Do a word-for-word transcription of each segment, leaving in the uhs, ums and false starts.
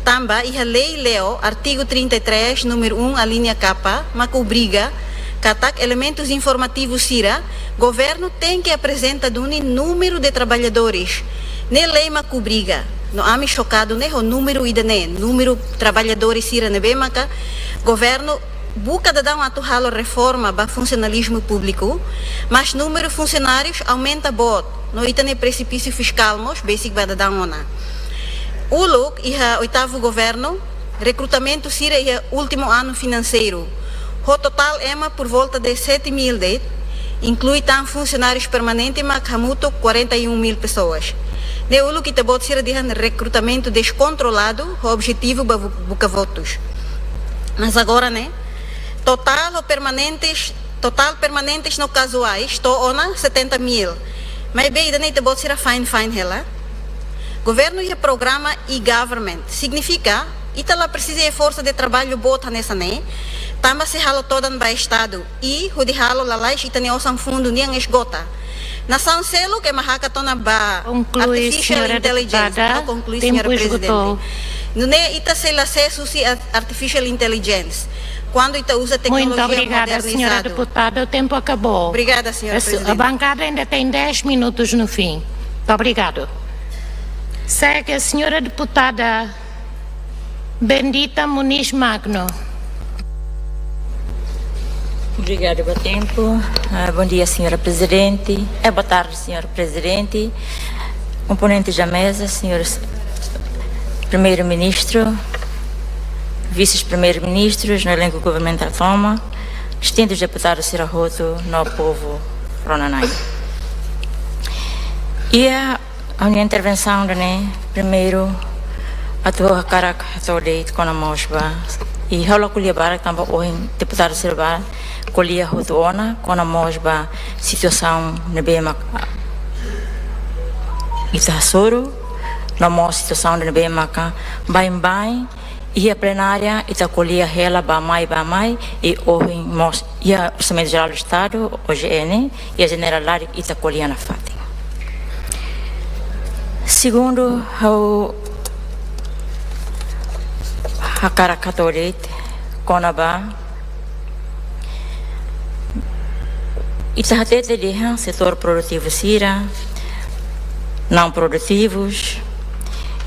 Tanba iha lei LEO, artigu trinta e três, númeru um, alínea K, mak obriga katak elementus informativus sira, governu tenke aprezenta duni númeru de traballadores. Ne'e lei mak obriga. No ami xokadu ne'e ho númeru ida-ne'e, númeru traballadores sira ne'ebé maka governu buka daudaun atu halo reforma ba funsionalizmu públiku, mas númeru funsionárius aumenta boot. No ita-nia presipísiu fiskál mós besik ba daudaun ona. Uluk iha oitavu governu, rekrutamentu sira iha últimu anu finanseiru, ho totál ema por volta de sete mil de'it, inklui tan funsionárius permanente mak hamutuk quarenta e um mil pessoas. Ne'e uluk ita-boot sira dehan rekrutamentu deskontroladu ho objetivu ba bu-, buka votus. Mas agora ne'e, totál ho permanentes, totál permanentes no kazuais to'o ona setenta mil. Maibé ida-ne'e ita-boot sira fa'an-fa'an hela. Governu iha programa e-government, signifika ita la presiza iha forsa de traballu boot hanesan ne'e, tanba sei halo todan ba Estadu, i hodi halo lalais ita-nia osan fundu nian esgota. Nasaun seluk ema hakat ona ba artificial intelligence. Ha'u konklui, señora deputada. Tempu esgotou. Nune'e ita sei la ses husi ar-, artificial intelligence. Kuandu ita uza teknolojia modernizável. Muito obrigada, senhora deputada. O tempo acabou. Obrigada, senhora Presidente. A bancada ainda tem dez minutos no fim. Muito obrigado. Segue a senhora deputada Bendita Muniz Magno. Obrigada pelo tempo. Ah, bom dia, senhora Presidente. Eh, boa tarde, senhora Presidente. Componentes da mesa, senhores Primeiro-Ministro, Vices-Primeiros-Ministros, no elenco governamental tomak, distintos deputados sira hotu no povu rona-na'in. Iha ha'u-nia intervensaun ida-ne'e, primeiru, atu hakarak hato'o de'it kona-mós ba, i ha'u la ko'alia barak tanba ohin deputadu sira barak ko'alia hotu ona kona-mós ba situasaun ne'ebé mak ita hasoru, no mós situasaun ne'ebé maka baibain iha plenária ita ko'alia hela bá-mai, bá-mai, i ohin mós iha Orsamentu Jerál do Estadu, O G N, iha jeneralidade ita ko'alia nafatin. Segundu, ha'u hakarak hato'o de'it kona-ba ita hatete dehan setór produtivu sira, não produtivus,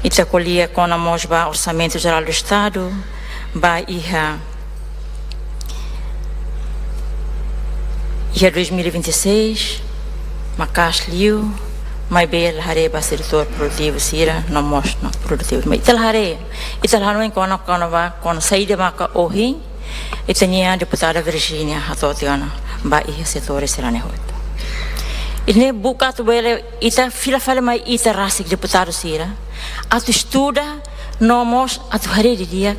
ita ko'alia kona-mós ba Orsamentu Jerál do Estadu, ba iha, iha dois mil e vinte e seis, maka'as liu, maibé la haree ba setór produtivu sira, no mós não produtivu. Mas ita la haree, ita la hanoin kona, kona-ba, kona saida maka ohin, ita-nia deputada Virginia hato'o tiha ona ba iha setór sira-ne'e hotu. Ida-ne'e buka atu bele ita fila fali mai ita rasik deputadu sira atu estuda no mós atu haree didi'ak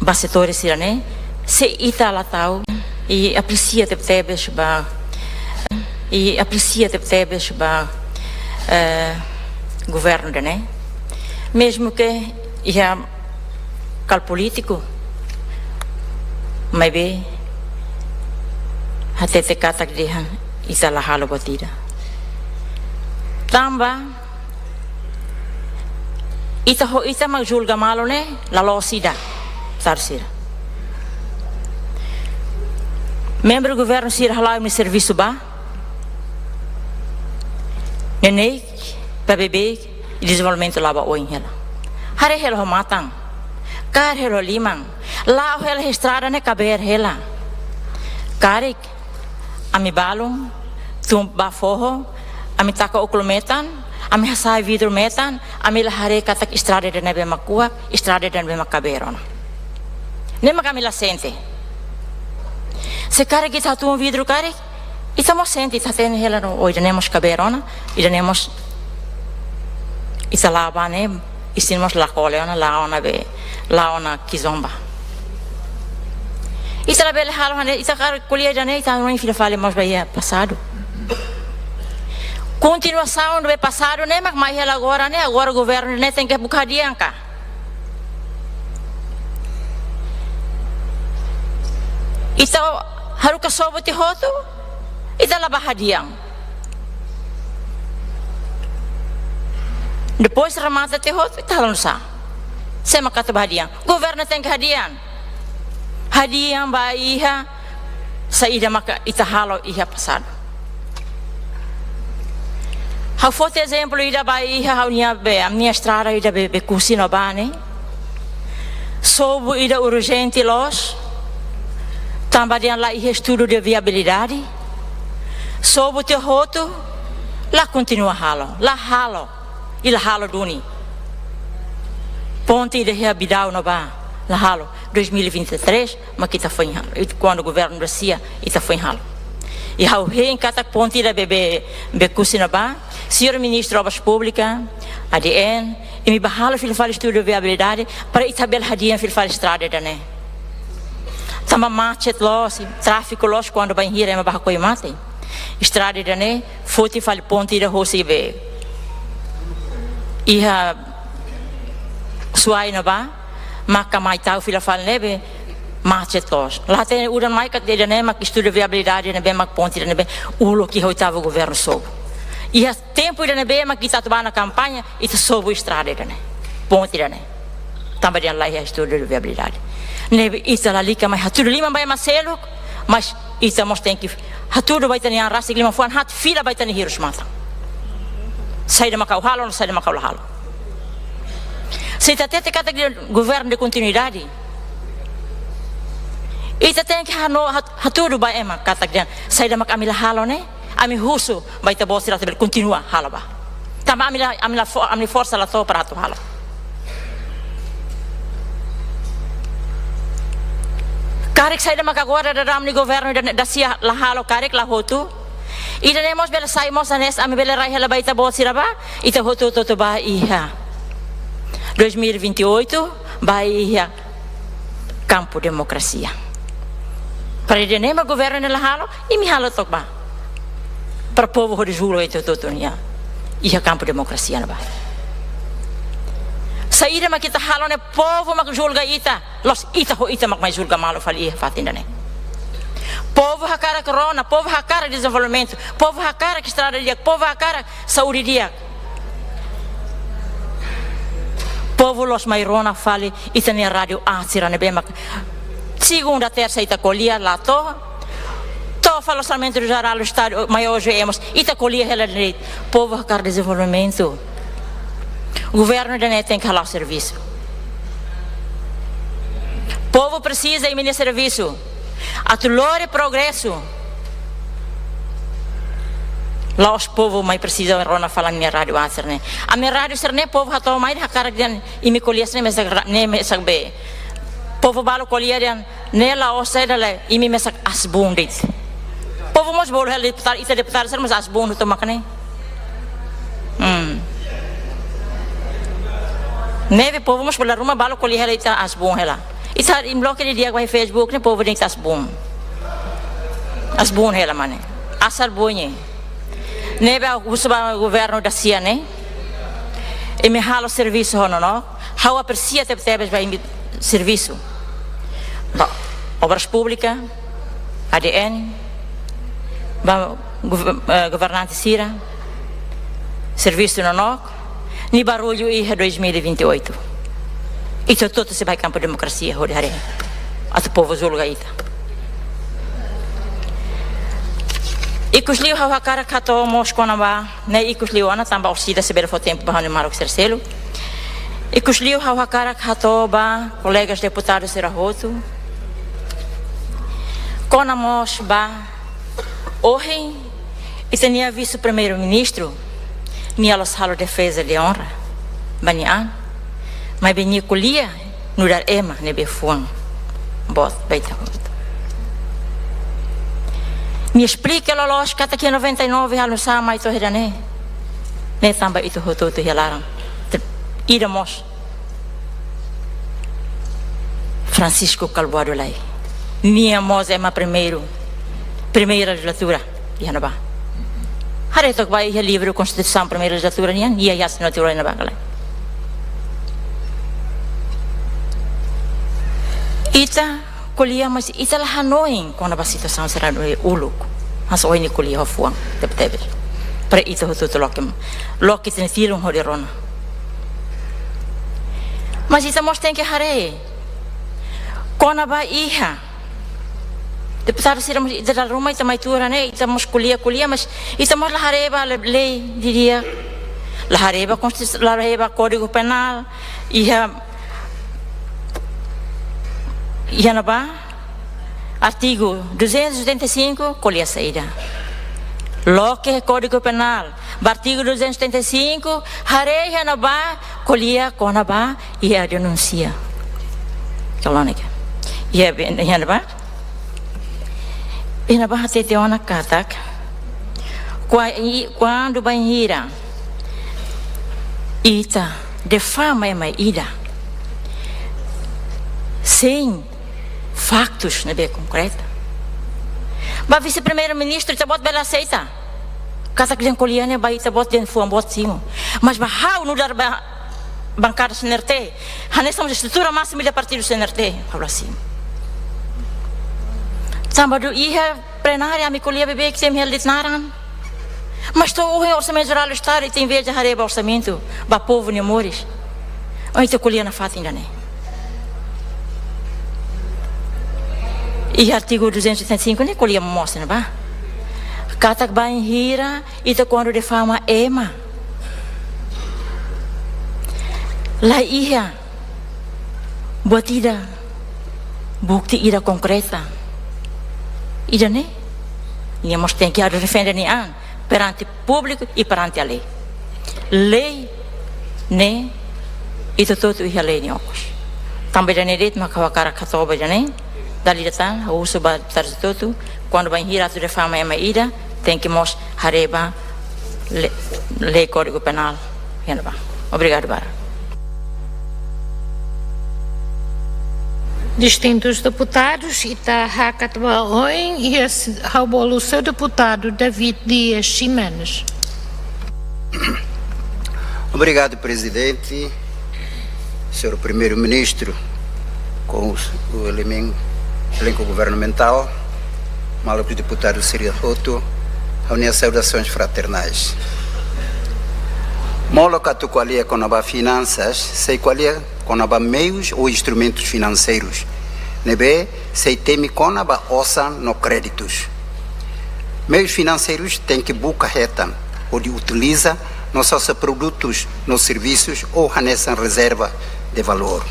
ba setór sira-ne'e, se ita la tau, i apresia tebetebes ba, i apresia tebetebes ba, eh, governu ida-ne'e. Mezmu ke iha kal polítiku, maibé hatete katak dehan ita la halo buat ida. Tanba ita ho ita mak julga malu ne'e la loos ida, sar sira. Membru governu sira hala'o imi servisu ba neineik, ba beibeik, i dezenvolvimentu la'o ba oin hela. Haree hela ho matan, kaer hela ho liman, la'o hela iha estrada ne'e kabeer hela. Karik, ami balun, tun bá foho, ami taka ókulu metan, ami hasa'e vidru metan, ami la haree katak estrada ida ne'ebé mak kuak, estrada ida ne'ebé mak kabeer ona. Ne'e mak ami la sente. Se karik ita hatún vidru karik, ita mós sente, ita hatene hela no, oh, ida-ne'e mós kabeer ona, ida-ne'e mós ita la'o bá ne'e, isin mós la kole ona, la'o ona be, la'o ona kizomba. Ita labele halo hanesan ne'e, ita karik ko'alia ida-ne'e, ita hanoin fila fali mós ba iha pasadu. Kontinuasaun do pasadu ne'e mak mai hela agora ne'e, agora governu ne'e tenke buka hadi'a ka. Ita haruka sobu tiha hotu, ita la bá hadi'a. Depois remata tiha hotu, ita halo nusá? Sé mak atu ba hadi'a? Governu tenke hadi'a. Hadi'a ba iha saida maka ita halo iha pasadu. Ha'u foti ezemplu ida ba iha ha'u-nia be, ami-nia estrada ida be, Becusse no Bane. Sobu ida urjente loos, tanba dehan la iha estudu de viabilidade. Sobu tiha hotu, la kontinua halo, la halo, i la halo duni. Ponte ida iha Bidau no ba, la halo. Dois mil e vinte e três, mak ita foin halo. I kuandu governu da sia, ita foin halo. I ha'u hein katak ponte ida be, be, Becusse no ba, señór Ministru Obras Públikas, A D N, imi ba halo fila fali estudu viabilidade, para ita bele hadi'a fila fali estrada ida-ne'e. Tanba macet loos, tráfiku loos, kuandu bainhira ema ba hakoi mate. Estrada ida-ne'e, foti fali ponte ida hosi be iha Suai no ba, maka mai tau fila fali ne'ebé, macet loos. La hatene udan mai katak ida-ne'e mak estudu viabilidade ne'ebé mak ponte ida ne'ebé uluk iha oitavu governu sobu. Iha tempu ida ne'ebé mak ita atu ba ona kampaña, ita sobu estrada ida-ne'e, ponte ida-ne'e. Tanba dehan la iha estudu de viabilidade. Ne'ebé ita lalika mai hatudu liman ba ema seluk, mas ita mós tenke hatudu ba ita-nia an rasik liman-fuan, haat fila ba ita-nia hirus-matan. Saida mak ha'u halo, no saida mak ha'u la halo. Se ita hatete katak dehan governu de kontinuidade, ita tenke hanoin, hat-, hatudu ba ema katak dehan saida mak ami la halo ne'e, ami husu ba ita-boot sira atu bele kontinua halo ba. Tanba ami la, ami la fo-, ami forsa la to'o para atu halo. Karik saida mak agora daudaun ne'e governu da, da sia la halo, karik la hotu. Ida-ne'e mós bele sai mós hanesan, ami bele rai hela ba ita-boot sira ba, ita hotu hotu ba iha dois mil e vinte e oito, ba iha kampu demokrasia. Para ida-ne'e mak governu ne'e la halo, imi halo took ba. Para povu hodi julga ita hotu-hotu nian iha kampu demokrasia ne'ebá. Saida mak ita halo ne'e povu mak julga ita, loos ita ho ita mak mai julga malu fali iha fatin ida-ne'e. Povu hakarak rona, povu hakarak dezenvolvimentu, povu hakarak estrada di'ak, povu hakarak saúde di'ak. Povu loos mai rona fali ita-nia rádiu aat sira ne'ebé mak segunda, tersa ita ko'alia la to'o, to'o fali orsamentu jerál do Estadu mai ohin emos, ita ko'alia hela de'it. Povu hakarak dezenvolvimentu. Governu ida-ne'e tenke hala'o servisu. Povu presiza imi-nia servisu atu lori progresu. La'ós povu mai presiza rona fali ami-nia rádiu aat sira-ne'e. Ami-nia rádiu sira-ne'e povu hato'o mai hakarak dehan imi ko'alia sira-ne'e mesak ra-, ne'e mesak be. Povu balu ko'alia dehan ne'e la'ós saida, imi mesak aas-boon de'it. Povu mós bolu hela deputadu, ita deputadu sira mós aas-boon tomak ne'e. Hmm. Ne'ebé povu mós bolu, ruma balu ko'alia hela ita aas-boon hela. Ita imi loke didi'ak ba iha Facebook ne'e povu dehan ita aas-boon. Aas-boon hela mak ne'e. Asal bunyi. Ne'ebé ha'u husu ba governu da sia ne'e, imi halo servisu ho nonook, ha'u apresia tebetebes ba imi servisu. Ba Obras Públikas, A D N, ba gov-, eh, governante sira, servisu nonook, nia barullu iha dois mil e vinte e oito. Ita hotu-hotu sei ba iha kampu demokrasia hodi haree atu povu julga ita. Ikusliu ha'u hakarak hato'o mós kona-ba, ne'e ikusliu ona tanba orsida sei bele fó tempu ba ha'u-nia maluk sira seluk. Ikusliu ha'u hakarak hato'o ba kolegas deputadu sira hotu. Kona mós ba ohin, ita-nia vise-primeiru-ministru, nia la'ós halo defeza de onra ba nia an, maibé nia ko'alia nu'udar ema ne'ebé fuan boot ba ita hotu. Nia esplika loloos katak iha noventa e nove halo nu'usá mai to'o ida-ne'e. Ne'e tanba ita hotu-hotu iha laran. Te-, ida mós Francisco Cálbuado Lay. Nia mós ema primeiru, primeira lejizlatura iha ne'ebá. Haree took ba iha livru Konstituisaun primeira lejizlatura nian, nia iha assinatura iha ne'ebá ka lae. Ita ko'alia, mas ita la hanoin kona-ba situasaun sira ne'e uluk. Mas ohin nia ko'alia ho fuan tebetebes. Para ita hotu-hotu loke, loke ita-nia tilun hodi rona. Mas ita mós tenke haree kona-ba iha. Deputadu sira mós, ita dala ruma ita mai tuur ne'e, ita mós ko'alia, ko'alia, mas ita mós la haree ba le-, lei didi'ak, la haree ba konstitu-, la haree ba Kódigu Penál, iha, iha ne'ebá, artigu duzentos e oitenta e cinco, ko'alia saida. Loke Kódigu Penál, ba artigu duzentos e oitenta e cinco, haree iha ne'ebá, ko'alia kona-ba iha denúnsia. Kalau ne'e ke. Iha be-, iha ne'ebá. Iha ne'ebá hatete ona katak. Kua-, i-, kuandu bainhira ita difama ema ida. Sein faktus ne'ebé konkreta. Ba vise-primeiru-ministru, ita-boot bele aseita. Katak dehan ko'alia ne'e ba ita-boot dehan fuan boot simu. Mas ba ha'u nu'udar ba bankada C N R T, hanesan estrutura másimu da partidu C N R T, ha'u la simu. Tanba duni iha plenária ami ko'alia beibeik ita-nia hela de'it naran. Mas to'o ohin Orsamentu Jerál Estadu, ita enveja haree ba orsamentu, ba povu nia moris. Ohin ita ko'alia nafatin ida-ne'e. Iha artigu duzentos e oitenta e cinco ne'e ko'alia mós ne'ebá. Katak bainhira ita kuandu difama ema, la iha buat ida, bukti ida konkreta. Ida-ne'e, nia mós tenke atu defende nia an perante públiku i perante a lei. Lei ne'e, ita hotu iha lei nia okos. Tanba ida-ne'e de'it maka ha'u hakarak hato'o ba ida-ne'e, dala ida tan, ha'u husu ba deputadu hotu, kuandu bainhira atu difama ema ida, tenke mós haree ba le-, lei Kódigu Penál iha ne'ebá. Obrigadu barak. Distintus deputadus, ita hakat ba oin, iha s-, ha'u bolu señór deputadu David Dias Ximenes. Obrigadu, Prezidente. Señór Primeiru-Ministru, com os, o elemen-, elenco governamental, maluk deputadu sira hotu, ha'u-nia saudações fraternais. Molok atu ko'alia kona-ba finansas, sei ko'alia kona-ba meius ou instrumentus financeiros. Ne'ebé, sei temi kona-ba osan no créditos. Meius financeirus tenke buka hetan, hodi utiliza no sosa produtus no servisus ou hanesan rezerva de valór.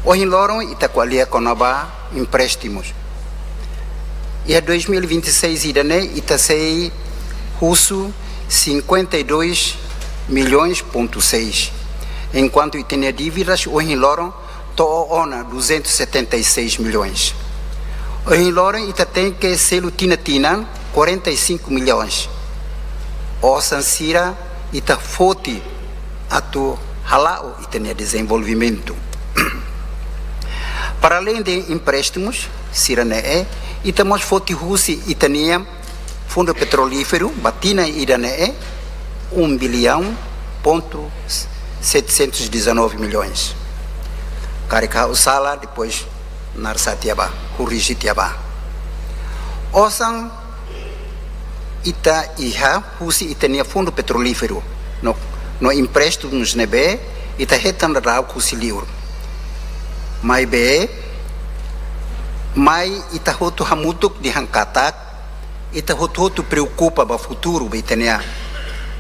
Ohin loron ita ko'alia kona-ba empréstimus. Iha dois mil e vinte e seis ida-ne'e ita sei husu cinquenta e dois milhões ponto seis. Enkuantu ita-nia dívidas ohin loron to'o ona duzentos e setenta e seis milhões. Ohin loron ita tenke selu tinan-tinan quarenta e cinco milhões. Osan sira ita foti atu hala'o ita-nia dezenvolvimentu. Para além de empréstimus sira-ne'e, ita mós foti husi ita-nia Fundu Petrolíferu, ba tinan ida-ne'e, um bilhão ponto setecentos e dezanove milhões. Karik ha'u sala, depois narsá tiha ba, korrije tiha ba. Osan ita iha husi ita-nia Fundu Petrolíferu, no, no empréstimus ne'ebé ita hetan daudaun husi liur. Maibé, mai ita hotu hamutuk dehan katak, ita hotu-hotu preokupa ba futuru ba ita-nia,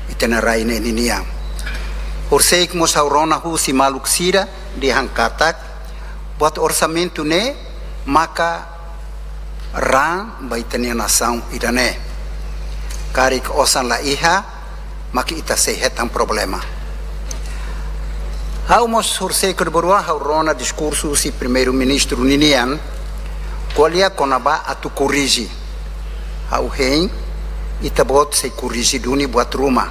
ita-nia rai ne'e ninian. Horiseik mós ha'u rona husi maluk sira dehan katak, buat orsamentu ne'e maka raan ba ita-nia nasaun ida-ne'e. Karik osan la iha, maka ita sei hetan problema. Ha'u mós horiseik loron balu ha'u rona diskursu husi Primeiru-Ministru ninian, ko'alia kona-ba atu korrije. Ha'u hein, ita-boot sei korrije duni buat ruma.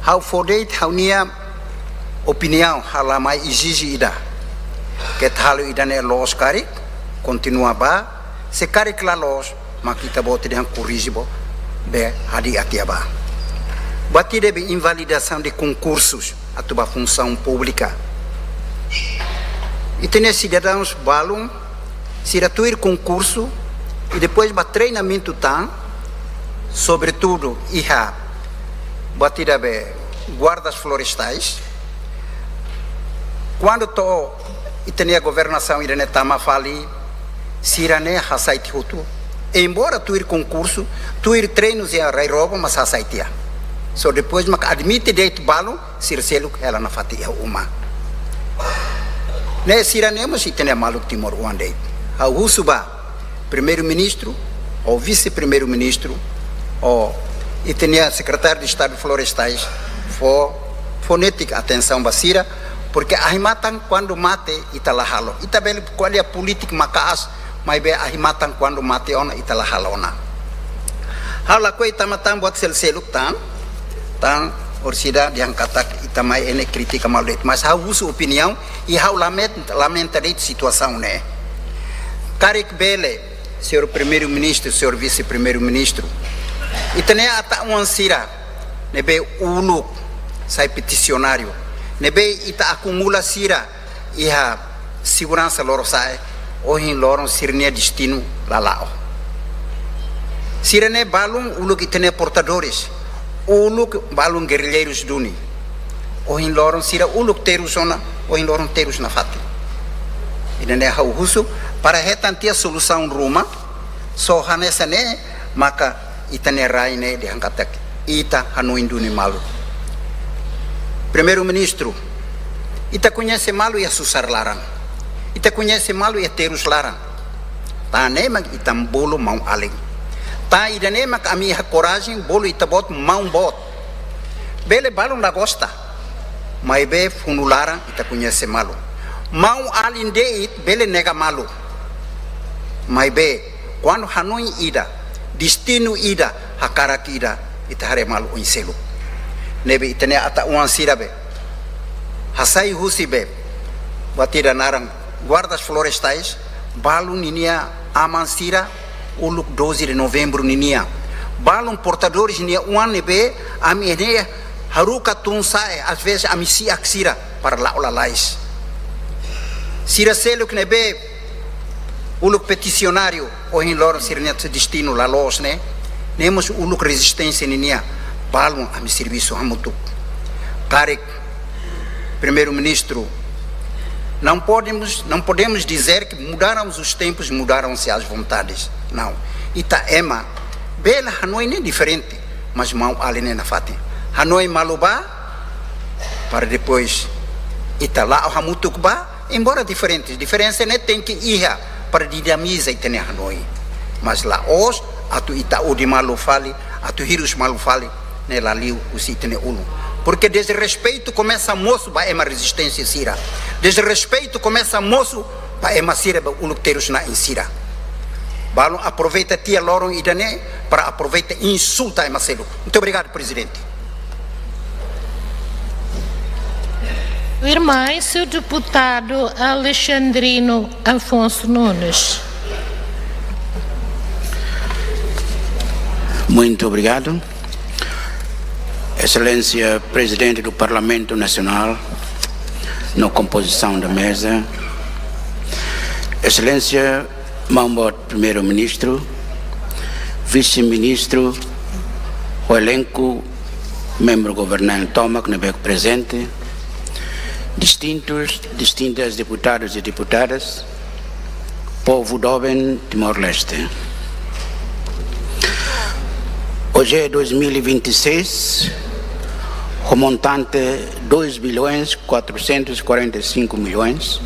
Ha'u fó de'it ha'u-nia opiniaun, ha'u la mai ezije ida. Keta halo ida-ne'e loos karik, kontinua ba, se karik la loos, maka ita-boot dehan korrije bo, be hadi'a tiha ba. Buat ida be invalidação de concursos, atu ba funsaun públika. Ita-nia sidadauns balun, sira tuir konkursu, i depois ba treinamentu tan, sobretudu iha buat ida be guardas florestais, Kuandu to'o ita-nia governasaun ida-ne'e tama fali, sira-ne'e hasai tiha hotu. Embora tuir konkursu, tuir treinu iha Rai Robo, mas hasai tiha. Só depois mak admite de'it balun, sira seluk hela nafatin iha uma. Ne'e sira-ne'e mós ita-nia maluk timoroan de'it. Ha'u husu ba Primeiru-Ministru, ho Vise-Primeiru-Ministru, ho ita-nia Sekretáriu de Estadu Florestais, fó, fó netik atensaun ba sira, porque ahi-matan kuandu mate ita la halo. Ita bele ko'alia polítika maka'as, maibé ahi-matan kuandu mate ona ita la halo ona. Ha'u lakohi tama tan buat seluk-seluk tan, tan orsida dehan katak ita mai ne'e kritika malu de'it, mas ha'u husu opiniaun, i ha'u lamen-, lamenta de'it situasaun ne'e. Karik bele, señór Primeiru-Ministru, señór Vise-Primeiru-Ministru, ita-nia atan-oan sira ne'ebé uluk sai petisionáriu, ne'ebé ita akumula sira iha seguransa lorosa'e, ohin loron sira-nia destinu la la'o. Sira-ne'e balun uluk ita-nia portadores, uluk balun gerrilleirus duni. Ohin loron sira uluk terus ona, ohin loron terus nafatin. Ida-ne'e ha'u husu para hetan tiha solusaun ruma, só hanesan ne'e maka ita-nia rai ne'e dehan katak ita hanoin duni malu. Primeiru-Ministru, ita koñese malu iha susar laran. Ita koñese malu iha terus laran. Tan ne'e mak ita bolu maun-alin. Tan ida-ne'e mak ami iha korajen bolu ita-boot maun boot. Bele balun la gosta. Maibé funu laran ita koñese malu. Maun-alin de'it bele nega malu. Maibé kuandu hanoin ida, destinu ida, hakarak ida, ita haree malu oin seluk. Ne'ebé ita-nia atan-oan sira be hasai husi be, buat ida naran guardas florestais, balun ninia aman sira, uluk doze de novembro ninia. Balun portadores nia oan ne'ebé ami ne'e haruka tun-sa'e, às vezes ami si'ak sira para la'o lalais. Sira seluk ne'ebé uluk petisionáriu, ohin loron sira-nia destinu la loos ne'e, ne'e mós uluk rezisténsia ninia, balun ami servisu hamutuk. Karik, Primeiru-Ministru, não podemos, não podemos dizer que mudaram os tempos, mudaram-se as vontades. Não. Ita ema bele hanoin ne'e diferente, mas maun-alin ne'e nafatin. Hanoin malu ba, para depois ita la'o hamutuk ba, embora diferentes, diferensa ne'e tenke iha para dinamiza ita-nia hanoin. Mas la'ós atu ita odi malu fali, atu hirus malu fali, ne'e la liu husi ita-nia ulun. Porque desrespeitu komesa mosu ba ema rezisténsia sira. Desrespeitu komesa mosu ba ema sira be uluk terus-na'in sira. Balun aproveita tiha loron ida-ne'e para aproveita insulta ema seluk. Muito obrigado, Presidente. Tuirmai, señór deputadu Alexandrino Afonso Nunes. Muito obrigado. Exelénsia Prezidente do Parlamentu Nasionál, no kompozisaun da meza. Exelénsia Maun Boot Primeiru-Ministru, Vise-Ministru, ho elenku, membru governante tomak ne'ebé prezente, distintus, distintas deputadus i deputadas, povu doben Timor-Leste. Hoje é dois mil e vinte e seis, ho montante dois bilhões quatrocentos e quarenta e cinco milhões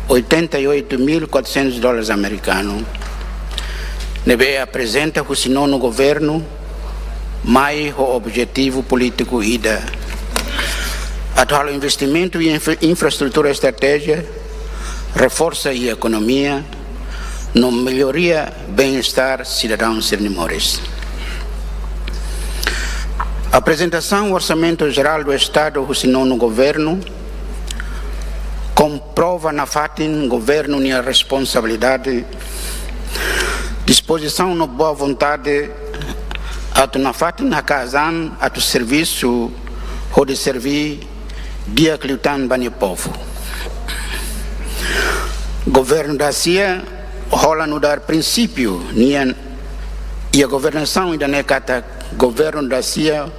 oitenta e oito mil quatrocentos dólares americanos, ne'ebé aprezenta husi nonu governu, mai ho objetivu polítiku ida atu halo investimentu i infra-, infraestrutura estratéjika, reforsa ekonomia, no melhoria bem-estar sidadaun sira-nia moris. Aprezentasaun Orsamentu Jerál do Estadu husi nonu governu komprova nafatin governu nia responsabilidade, dispozisaun no boa vontade atu nafatin haka'as an atu servisu hodi serví di'ak liután ba nia povu. Governu dasia hola nu'udar prinsípiu nian iha governasaun ida-ne'e katak governu dasia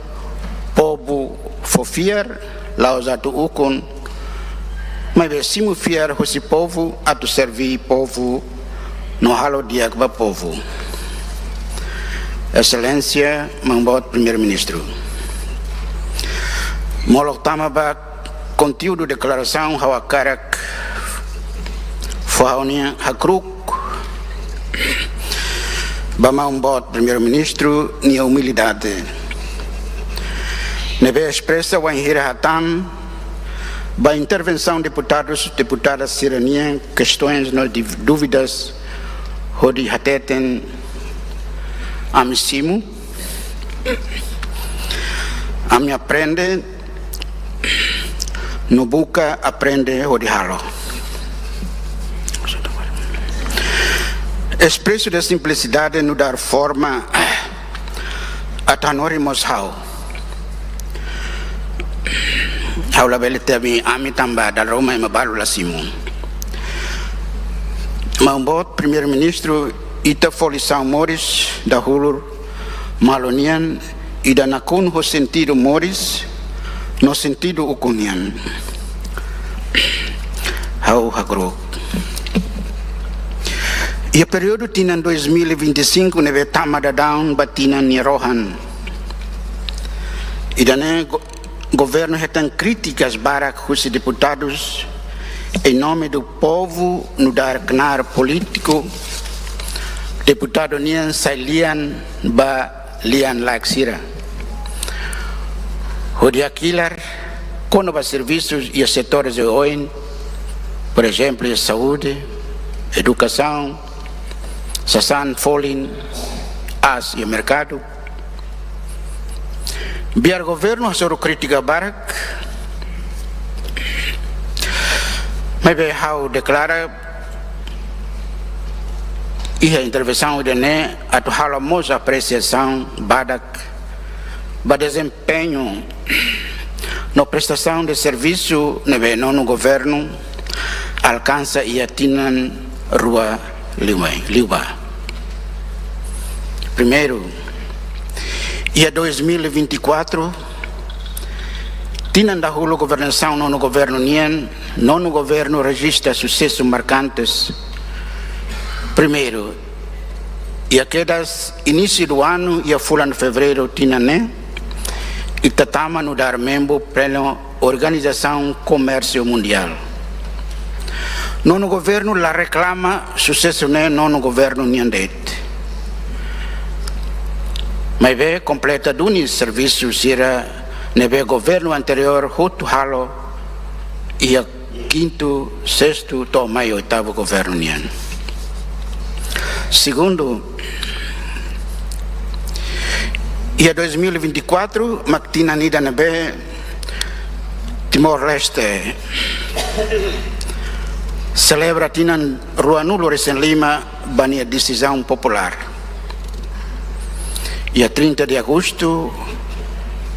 povu fó fiar, la'ós atu ukun, Maibé simu fiar husi povu atu serví povu no halo di'ak ba povu. Exelénsia Maun Boot Primeiru-Ministru, molok tama ba konteúdu deklarasaun, ha'u hakarak fó ha'u-nia hakru'uk ba Maun Boot Primeiru-Ministru nia umilidade ne'ebé espresa wainhira hatán ba intervensaun deputadus, deputadas sira-nian kestoens no dúvidas, hodi hateten: ami simu, ami aprende no buka aprende hodi halo. Espresu de simplisidade nu'udar forma atu hanorin mós ha'u. Ha'u labele temi ami tanba dala ruma ema balu la simu. Maun Boot Primeiru-Ministru, ita fó lisaun moris dahuluk malu nian, ida nakonu ho sentidu moris no sentidu ukun nian. Ha'u hakru'uk. Iha períodu tinan dois mil e vinte e cinco ne'ebé tama daudaun ba tinan nia rohan, ida-ne'e go-, governu hetan krítikas barak husi deputadus. Em nome do povo, nu'udar knaar polítiku, deputadu nian sai lian ba lian-laek sira, hodi hakilar kona-ba servisus iha setores oioin, por ezemplu, iha saúde, edukasaun, sasán folin, aas iha merkadu. Biar governu hasoru krítika barak, maibé ha'u deklara iha intervensaun ida-ne'e atu halo mós apresiasaun badak ba dezempeñu no prestasaun de servisu ne'ebé nonu governu alkansa iha tinan rua liu mai, liubá. Primeiru, iha dois mil e vinte e quatro, tinan dahuluk governasaun nonu governu nian, nonu governu rejista susesu markantes. Primeiru, iha kedas inísiu do ano, iha fulan fevereiru tinan ne'e, ita tama nu'udar membru plenu Organizasaun Komérsiu Mundiál. Nonu governu la reklama susesu ne'e nonu governu nian de'it. Maibé kompleta duni servisu sira ne'ebé governu anteriór hotu halo iha kintu, sestu to'o mai oitavu governu nian. Segundu, iha dois mil e vinte e quatro mak tinan ida ne'ebé Timor-Leste selebra tinan ruanulu-resin-lima ba nia desizaun populár. Iha trinta de agosto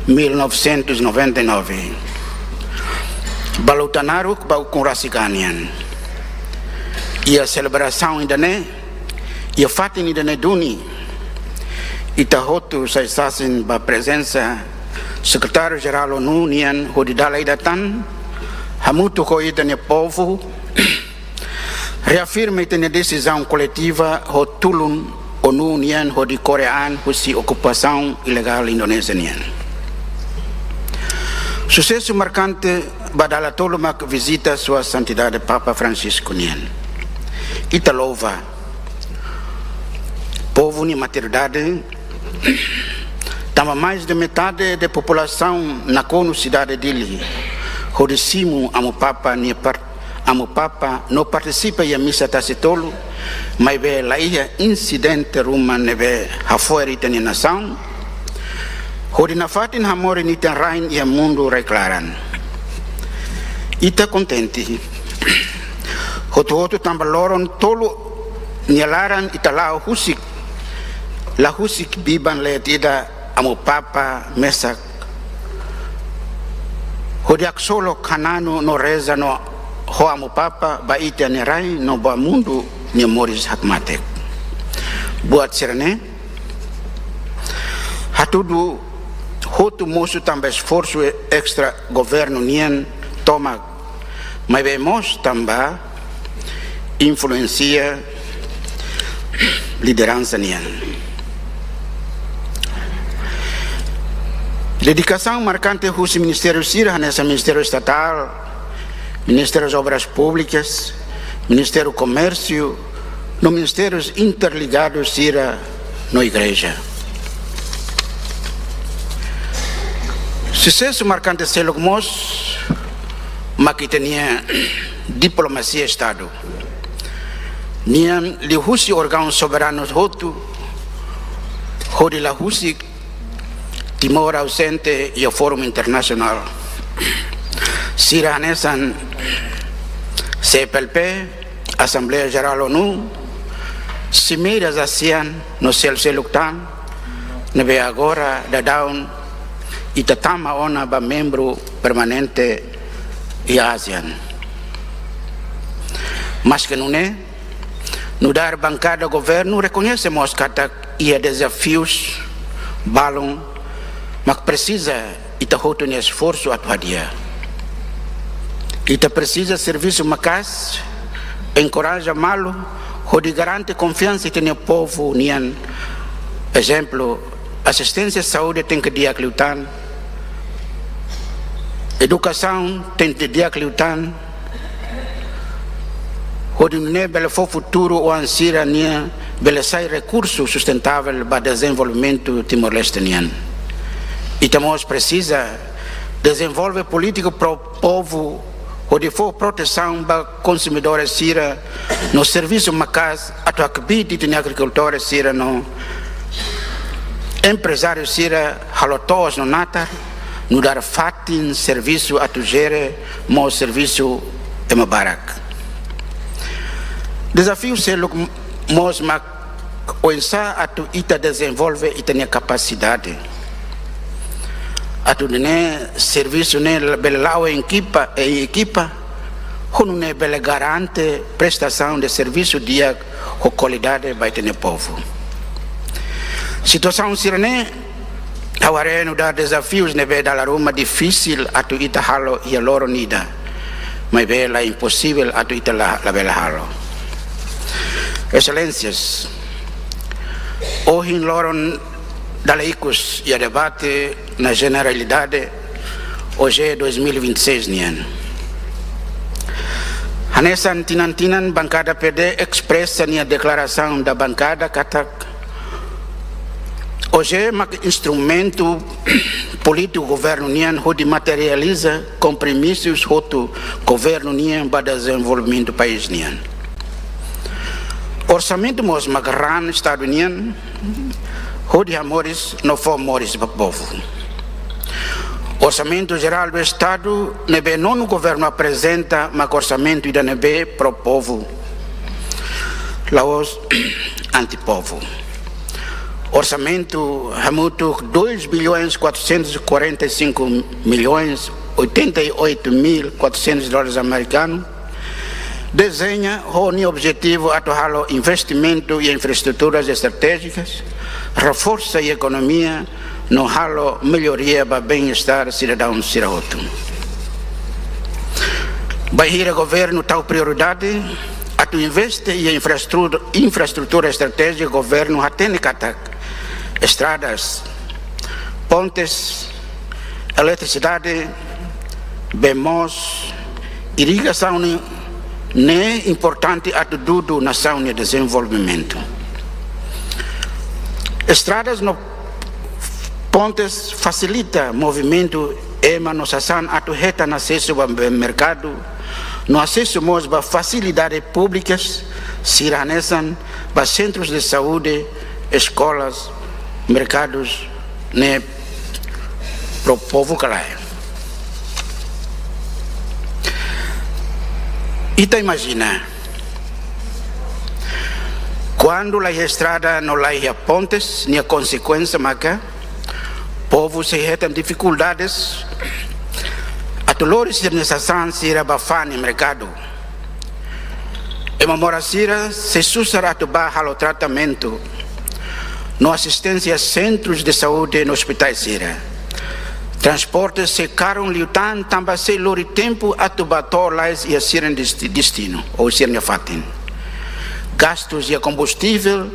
mil novecentos e noventa e nove. Balu tanaruk ba ukun rasik an nian. Iha selebrasaun ida-ne'e, iha fatin ida-ne'e duni, ita hotu sai sasin ba prezensa Sekretáriu-Jerál ONU nian hodi dala ida tan, hamutuk ho ita-nia povu, reafirma ita-nia desizaun koletiva ho tulun ONU nian hodi kore an husi okupasaun ilegál Indonézia nian. Susesu markante ba dala tolu mak vizita Sua Santidade Papa Francisco nian. Ita louva povu nia maturidade, tanba mais de metade de populasaun nakonu sidade Dili hodi simu Amu Papa nia par-, Amu Papa no partisipa iha misa tasi-tolu, maibé la iha insidente ruma ne'ebé hafo'er ita-nia nasaun, hodi nafatin hamorin ita-nia rain iha mundu rai-klaran. Ita kontente hotu-hotu tanba loron tolu nia laran ita la'o husik, la husik biban leet ida Amu Papa mesak hodi haksolok, hananu no reza no ho Amu Papa ba ita-nia rain no ba mundu nia moris hakmatek. Buat sira-ne'e hatudu hotu mosu tanba esforsu estra governu nian tomak maibé mós tanba influénsia lideransa nian. Dedikasaun markante husi ministériu sira hanesan Ministériu Estatál, Ministériu Obras Públikas, Ministériu Komérsiu, no ministérius interligadus sira no igreja. Susesu markante seluk mós mak ita-nia diplomasia Estadu nian, liuhusi órgaun soberanu hotu, hodi la husik Timor ausente iha fórum internasionál sira hanesan C P L P, Asembleia Jerál ONU, Simeiras ASEAN no seluk-seluk tan, ne'ebé agora daudaun ita tama ona ba membru permanente iha ASEAN. Maske nune'e, nu'udar bankada governu rekoñese mós katak iha dezafius balun mak presiza ita hotu nia esforsu atu hadi'a. Ita presiza servisu maka'as, enkoraja malu, hodi garante konfiansa ita-nia povu nian. Ezemplu, asisténsia saúde tenke di'ak liután, edukasaun tenke di'ak liután, hodi nune'e bele fó futuru oan sira-nian, bele sai rekursu sustentável ba dezenvolvimentu Timor-Leste nian. Ita mós presiza dezenvolve polítika pró-povu, hodi fó protesaun ba konsumidores sira, no servisu maka'as atu hakbiit ita-nia agrikultór sira no emprezáriu sira halo to'os no natar, nu'udar fatin servisu atu jere mós servisu ema barak. Dezafiu seluk mós mak oinsá atu ita dezenvolve ita-nia kapasidade, atu nune'e servisu ne'e bele la'o ekipa, e ekipa, ho nune'e bele garante prestasaun de servisu di'ak ho kualidade ba ita-nia povu. Situasaun sira-ne'e ha'u haree nu'udar dezafius ne'ebé dala ruma difisil atu ita halo iha loron ida, maibé la imposivel atu ita la, labele halo. Exelénsias, ohin loron dala ikus iha debate na jeneralidade, OJE dois mil e vinte e seis nian. Hanesan tinan-tinan bankada P D espresa nia deklarasaun da bankada katak OJE mak instrumentu polítiku governu nian hodi materializa kompromisus hotu governu nian ba dezenvolvimentu país nian. Orsamentu mós mak raan Estadu nian hodi hamoris no fó moris ba povu. Orsamentu Jerál do Estadu ne'ebé nonu governu aprezenta mak orsamentu ida ne'ebé pró-povu, la'ós anti-povu. Orsamentu hamutuk dois bilhões quatrocentos e quarenta e cinco milhões oitenta e oito mil quatrocentos dólares americanos, dezeña ho nia objetivu atu halo investimentu iha infraestruturas estratéjikas, reforsa iha ekonomia, no halo melloria ba bem-estar sidadaun sira hotu. Bainhira governu tau prioridade atu investe iha infraestrutu-, infraestrutura estratéjika, governu hatene katak estradas, pontes, eletrisidade, bee moos, irrigasaun ne'e importante atu dudu nasaun nia dezenvolvimentu. Estradas no pontes fasilita movimentu ema no sasán atu hetan asesu ba merkadu, no asesu mós ba fasilidade públikas sira hanesan ba sentrus de saúde, eskolas, merkadus, ne'e pró-povu ka lae? Ita imajina, kuandu la iha estrada no la iha pontes, nia konsekuénsia maka povu sei hetan difikuldades atu lori sira-nia sasán sira ba fa'an iha merkadu. Ema moras sira sei susar atu bá halo tratamentu no asisténsia sentrus de saúde no ospitais sira. Transporte sei karun liután tanba sei lori tempu atu bá to'o lalais iha sira-nia desti-, destinu ou sira-nia fatin. Gastus iha kombustivel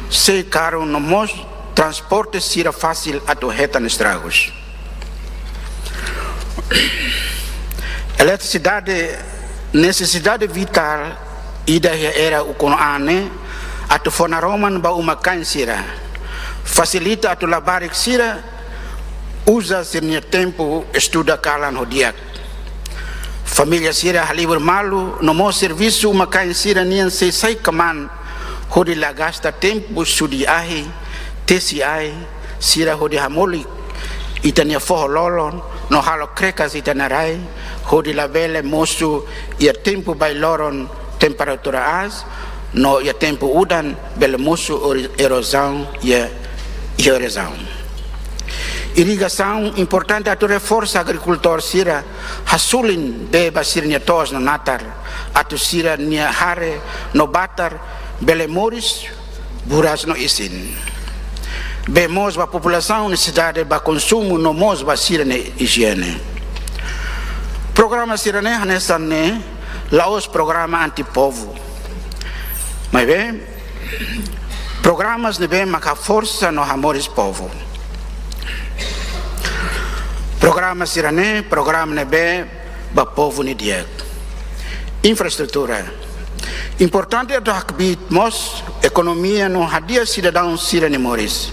sei karun no mós transporte sira fasil atu hetan estragus. Eletrisidade, nesesidade vitál ida iha era ukun-an ne'e atu fó naroman ba uma-kain sira, fasilita atu labarik sira uza sira-nia tempu estuda kalan ho di'ak. Família sira halibur malu no mós servisu uma-kain sira-nian sei sai kmaan hodi la gasta tempu sudi ahi, tesi ai sira hodi hamolik ita-nia foho-lolon no halo krekas ita-nia rai, hodi labele mosu iha tempu bailoron temperatura aas, no iha tempu udan bele mosu ori-, erozaun iha, iha erozaun. Irrigasaun importante atu reforsa agrikultór sira hasulin bee ba sira-nia to'os no natar, atu sira-nia hare no batar bele moris buras no isin. Bee mós ba populasaun, nesesidade ba konsumu no mós ba sira-nia ijiene. Programa sira-ne'e hanesan ne'e la'ós programa anti-povu. Maibé, programas ne'ebé maka forsa no hamoris povu. Programa sira-ne'e, programa ne'ebé ba povu nia di'ak. Infraestrutura. Importante atu hakbiit mós ekonomia no hadi'a sidadaun sira-nia moris.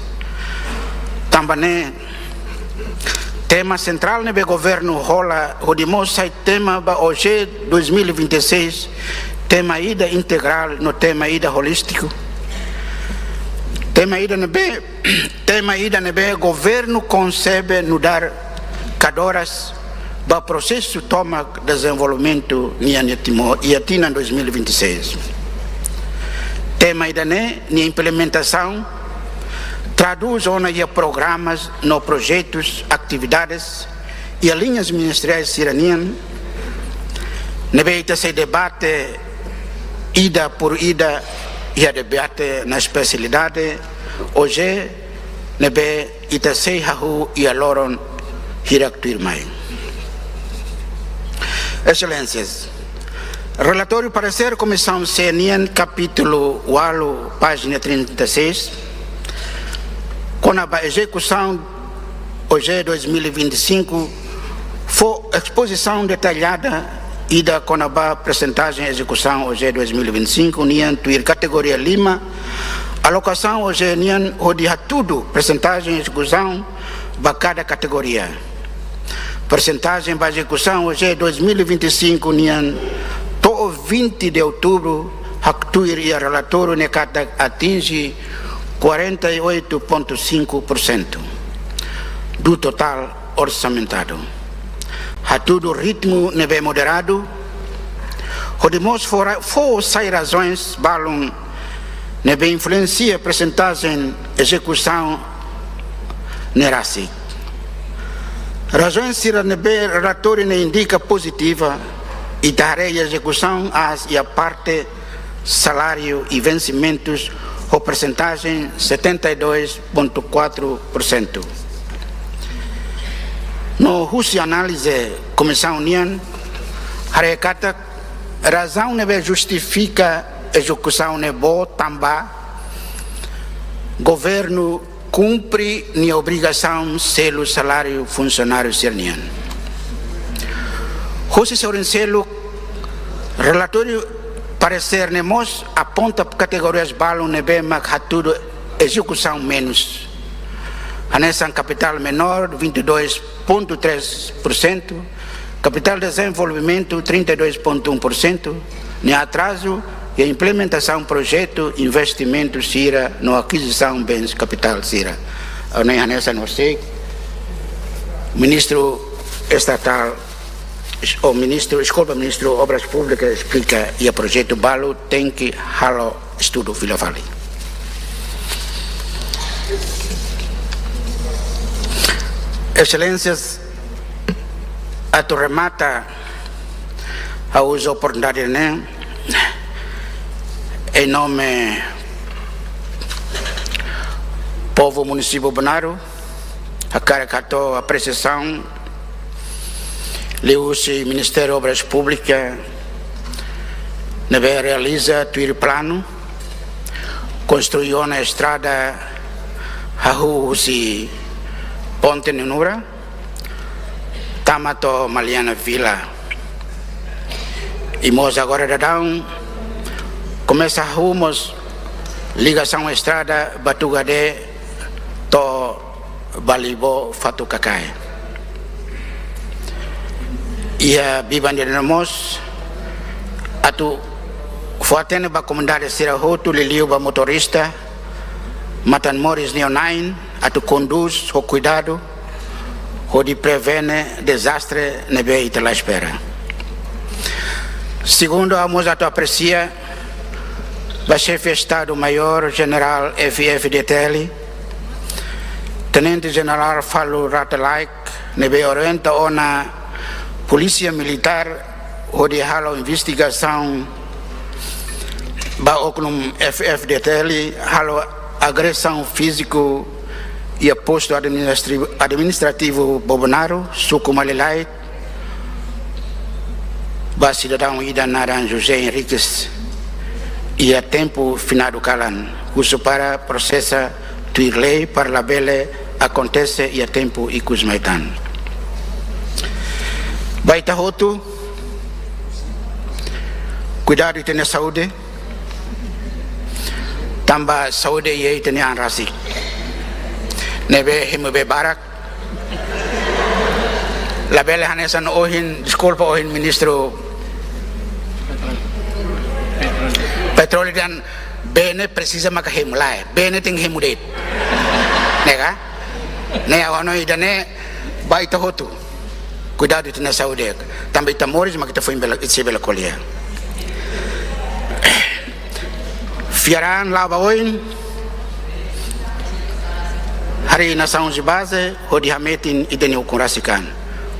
Tanba ne'e, tema sentrál ne'ebé governu hola hodi mós sai tema ba OJE dois mil e vinte e seis, tema ida integrál no tema ida holístiku. Tema ida ne'ebé, tema ida ne'ebé governu konsebe nu'udar kadoras ba prosesu tomak dezenvolvimentu nian iha Timor iha tinan dois mil e vinte e seis. Tema ida-ne'e nia implementasaun tradús ona iha programas no projetus, atividades iha liñas ministeriais sira-nian, ne'ebé ita sei debate ida por ida iha debate na espesialidade OJE ne'ebé ita sei hahú iha loron hirak tuirmai. Exelénsias, relatóriu paresér Komisaun C nian, kapítulu ualu, pájina trinta e seis, kona-ba ezekusaun OJE dois mil e vinte e cinco, fó espozisaun detallada ida kona-ba persentajen ezekusaun OJE dois mil e vinte e cinco nian tuir kategoria lima, alokasaun OJE nian hodi hatudu persentajen ezekusaun ba kada kategoria. Persentajen ba ezekusaun OJE dois mil e vinte e cinco nian to'o vinte de outubro, haktuir iha relatóriu ne'e katak atinje quarenta e oito ponto cinco por cento do total orsamentadu. Hatudu ritmu ne'ebé moderadu, hodi mós fó ra-, fó sai razaun balun ne'ebé influensia persentajen ezekusaun ne'e rasik. Razaun sira ne'ebé relatóriu ne'e indika pozitiva, ita haree ezekusaun aas iha parte saláriu i vensimentus ho persentajen setenta e dois ponto quatro por cento. No husi análize komisaun nian, haree katak razaun ne'ebé justifika ezekusaun ne'e boot tanba governu kumpre nia obrigasaun selu saláriu funsionáriu sira-nian. Husi sorin seluk, relatóriu paresér ne'e mós aponta kategorias balun ne'ebé mak hatudu ezekusaun menus. Hanesan kapitál menór, vinte e dois ponto três por cento, kapitál dezenvolvimentu, trinta e dois ponto um por cento, nia atrazu iha implementasaun projetu, investimentu sira no akizisaun bens kapitál sira. Ha'u hanoin hanesan hosik, Ministru Estatál, ou Ministru, deskulpa, Ministru Obras Públikas esplika iha projetu balu tenke halo estudu fila fali. Exelénsias, atu remata, ha'u uza oportunidade ne'e, em nome povu munisípiu Bonaru, Hakarak hato'o apresiasaun liuhusi Ministériu Obras Públikas ne'ebé realiza tuir planu konstrui ona estrada hahú husi Ponte Nenura tama to'o Maliana Vila. I mós agora daudaun komesa hahú mós ligasaun estrada Batu Gade to'o Balibó Fatu Kakae. Iha biban ida-ne'e mós atu fó-hatene ba komunidade sira hotu, liuliu ba motorista, matan-moris nia oin, atu kondús ho kuidadu hodi prevene dezastre ne'ebé ita la espera. Segundu, ha'u mós atu apresia ba Xefe Estadu-Maiór Jenerál F-FDTL, Tenente Jenerál Falur Rate Laek, ne'ebé orienta ona Polísia Militár hodi halo investigasaun ba oknum F-FDTL halo agresaun fíziku iha Postu Administrativu, Administrativu Bobonaro, Suku Malilait, ba sidadaun ida naran José Henriques, iha tempu finadu kalan, husu para prosesa tuir lei para labele akontese iha tempu ikus mai tan. Ba ita hotu, kuidadu ita-nia saúde, tanba saúde iha ita-nia an rasik. Ne'ebé hemu bee barak, labele hanesan ohin, deskulpa, ohin Ministru Petróleu dehan bee ne'e presiza maka hemu, lae, bee ne'e tenke hemu de'it. Ne'e ka? Ne'e ha'u hanoin ida-ne'e ba ita hotu. Kuidadu ita-nia saúde. Tanba ita moris mak ita foin bele, ita sei bele ko'alia. Fiar an la'o ba oin, harii nasaun sira-nia baze hodi hametin ita-nia ukun rasik an.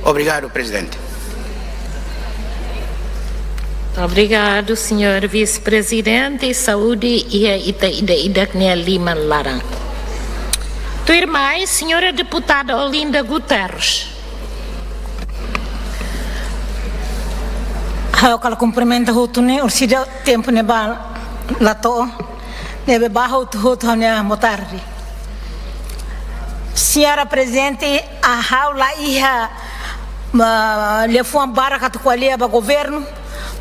Obrigadu, Prezidente. Obrigadu, señór Vise-Prezidente. Saúde iha ita ida-idak nia liman laran. Tuirmai, señora Deputada Olinda Guterres. Ha'u hakarak kumprimenta hotu ne'e, orsida tempu ne'ebá la to'o, ne'ebé ba hotu-hotu ha'u-nia boa tarde. Señora Prezidente, ha'u la iha, ma, liafuan barak atu ko'alia ba governu,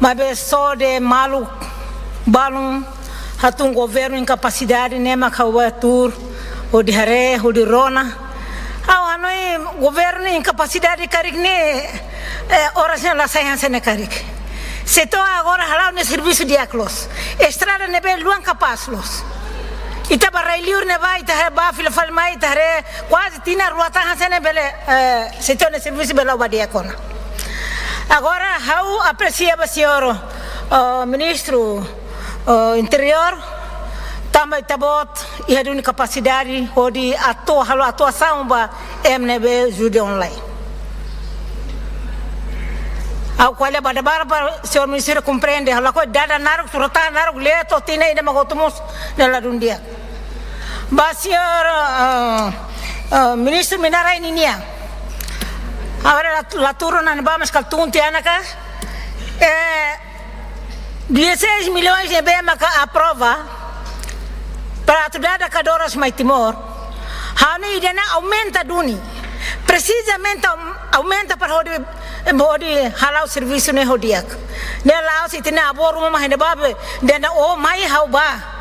maibé só dehan maluk balun hatún governu inkapasidade ne'e mak ha'u bá tuur, hodi haree, hodi rona. Ha'u hanoin governu inkapasidade karik ne'e, eh, oras ne'e la sai hanesan ne'e karik. Se to'o agora hala'o nia servisu di'ak loos. Estrada ne'ebé luan kapás loos. Ita bá rai-liur ne'ebá, ita haree bá fila fali mai, ita haree kuaze tinan rua tan hanesan ne'e bele, eh, se to'o nia servisu bele la'o ba di'ak ona. Agora, ha'u apresia ba señór, eh, Ministru, eh, Interiór, tanba Ita-Boot iha duni kapasidade hodi atua, halo atuasaun ba ema ne'ebé ajuda ona lai. Ha'u ko'alia ba dalan barak, señór Ministru komprende, ha'u lakohi dada naruk, surat tahan naruk, lee to'o tinan ida mak hotu mós, ne'e ladún di'ak. Ba señór, eh, eh, Ministru Minas Rai ninian. Agora la, la tuur ona ne'ebá, mas kala tun tiha ona ka, eh, dezasseis milhões ne'ebé maka aprova para atu dada kadoras mai Timor. Ha'u hanoin ida-ne'e aumenta duni. Presizamente aum-, aumenta para hodi, hodi hala'o servisu ne'e ho di'ak. Ne'e la'ós ita-nia avó ruma mai ne'ebá be, dehan ó mai ha'u bá.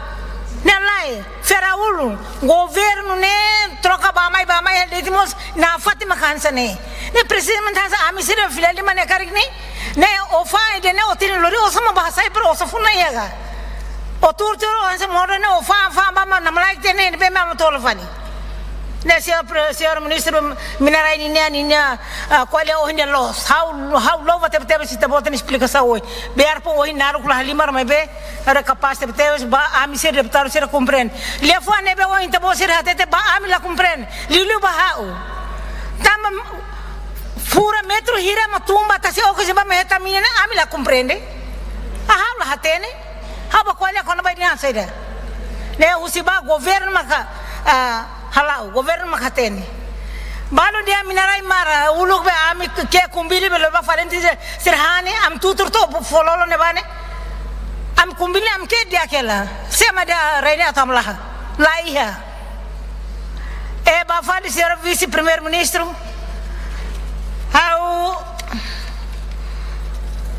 Ne'e lae, fera ulun, governu ne'e troka bá mai, bá mai, depois nafatin mak hanesan ne'e. Ne'e presizamente hanesan ami sira fila liman ne'e karik ne'e. Ne'e ó fa'an ida-ne'e ó tini lori, osan mak bá hasai para osan funu iha ka. Ó tuur tuur hanesan modo ne'e ó fa'an fa'an bá mak namlaik tiha ne'e, ne'ebé mak ó tolong fali. Ne'e señór pre-, señór Ministru Minas Rai ninian, ninian, ah, ko'alia ohin ne'e loos. Ha'u, ha'u louva tebetebes Ita-Boot nia esplikasaun ohin. Biarpun ohin naruk la halimar maibé, era kapás tebetebes ba ami sira deputadu sira komprende. Liafuan ne'ebé ohin Ita-Boot sira hatete ba ami la komprende. Liuliu ba ha'u. Tanba fura metru hira mak tun ba tasi okos ba mak hetan mina ne'e ami la komprende. Ah, ha'u la hatene. Ha'u bá ko'alia kona-ba ida-ne'e saida. Ne'e husi ba governu maka, ah, hala'o, governu maka hatene. Balun dehan mina rai mara, uluk be ami ke kumbili be lori ba frente sira, sira hanesan, ami tutur to'o fó lolo ne'ebá ne'e. Ami kumbili ami ke di'ak hela. Sé mak dehan rai ne'e atu hamlaha. La iha. E ba fali señór vise-primeiru-ministru. Ha'u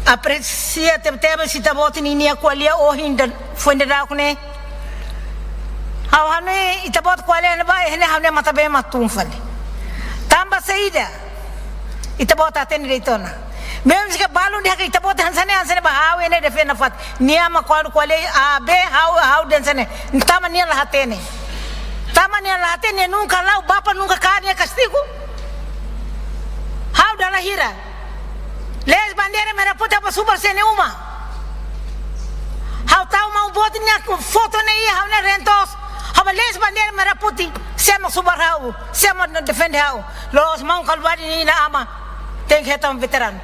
apresia tebetebes ita-boot ninia ko'alia ohin da, foin dadauk ne'e. Ha'u hanoin ita-boot ko'alia ne'ebá, ne'e ha'u-nia matan-been mak tun fali. Tanba saida? Ita-boot hatene de'it ona. Mezmu ke balun dehan katak ita-boot hanesan ne'e, hanesan ne'e ba ha'u ne'e defende nafatin. Nia mak ko'alia, ko'alia A B, ha'u, ha'u dehan hanesan ne'e. Tanba nia la hatene. Tanba nia la hatene, nunka la'o, bapa nunka kaer nia kastigu. Ha'u dala hira. Lees bandeira merah putih ba subar sé nia uma. Ha'u tau maun boot nia foto ne'e iha ha'u-nia reen-toos. Ha'u ba lees bandeira merah putih. Sé mak subar ha'u, sé mak defende ha'u. Loloos maun Kalbuadi nia inan-aman. Tenke hetan veteranu.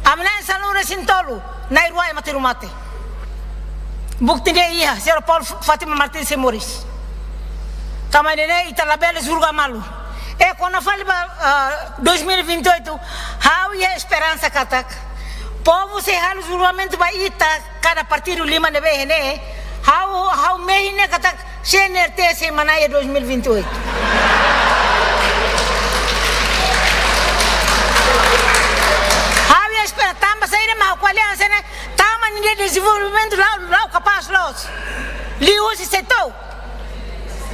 Ami na'in sanulu-resin-tolu, na'in-rua ema tiru mate. Bukti ne'e iha, señora Paula Fátima Martins sei moris. Tanba ne'e ita labele julga malu. E kona fali ba, ah, dois mil e vinte e oito, ha'u iha esperansa katak povu sei halo julgamentu ba ita, kada partidu lima ne'ebé iha ne'e, ha'u, ha'u mehi ne'e katak C N R T sei manán iha dois mil e vinte e oito. Ha'u iha esperansa, tanba saida mak ha'u ko'alia hanesan ne'e, tanba ninia dezenvolvimentu la'o, la'o kapás loos. Liuhusi setór.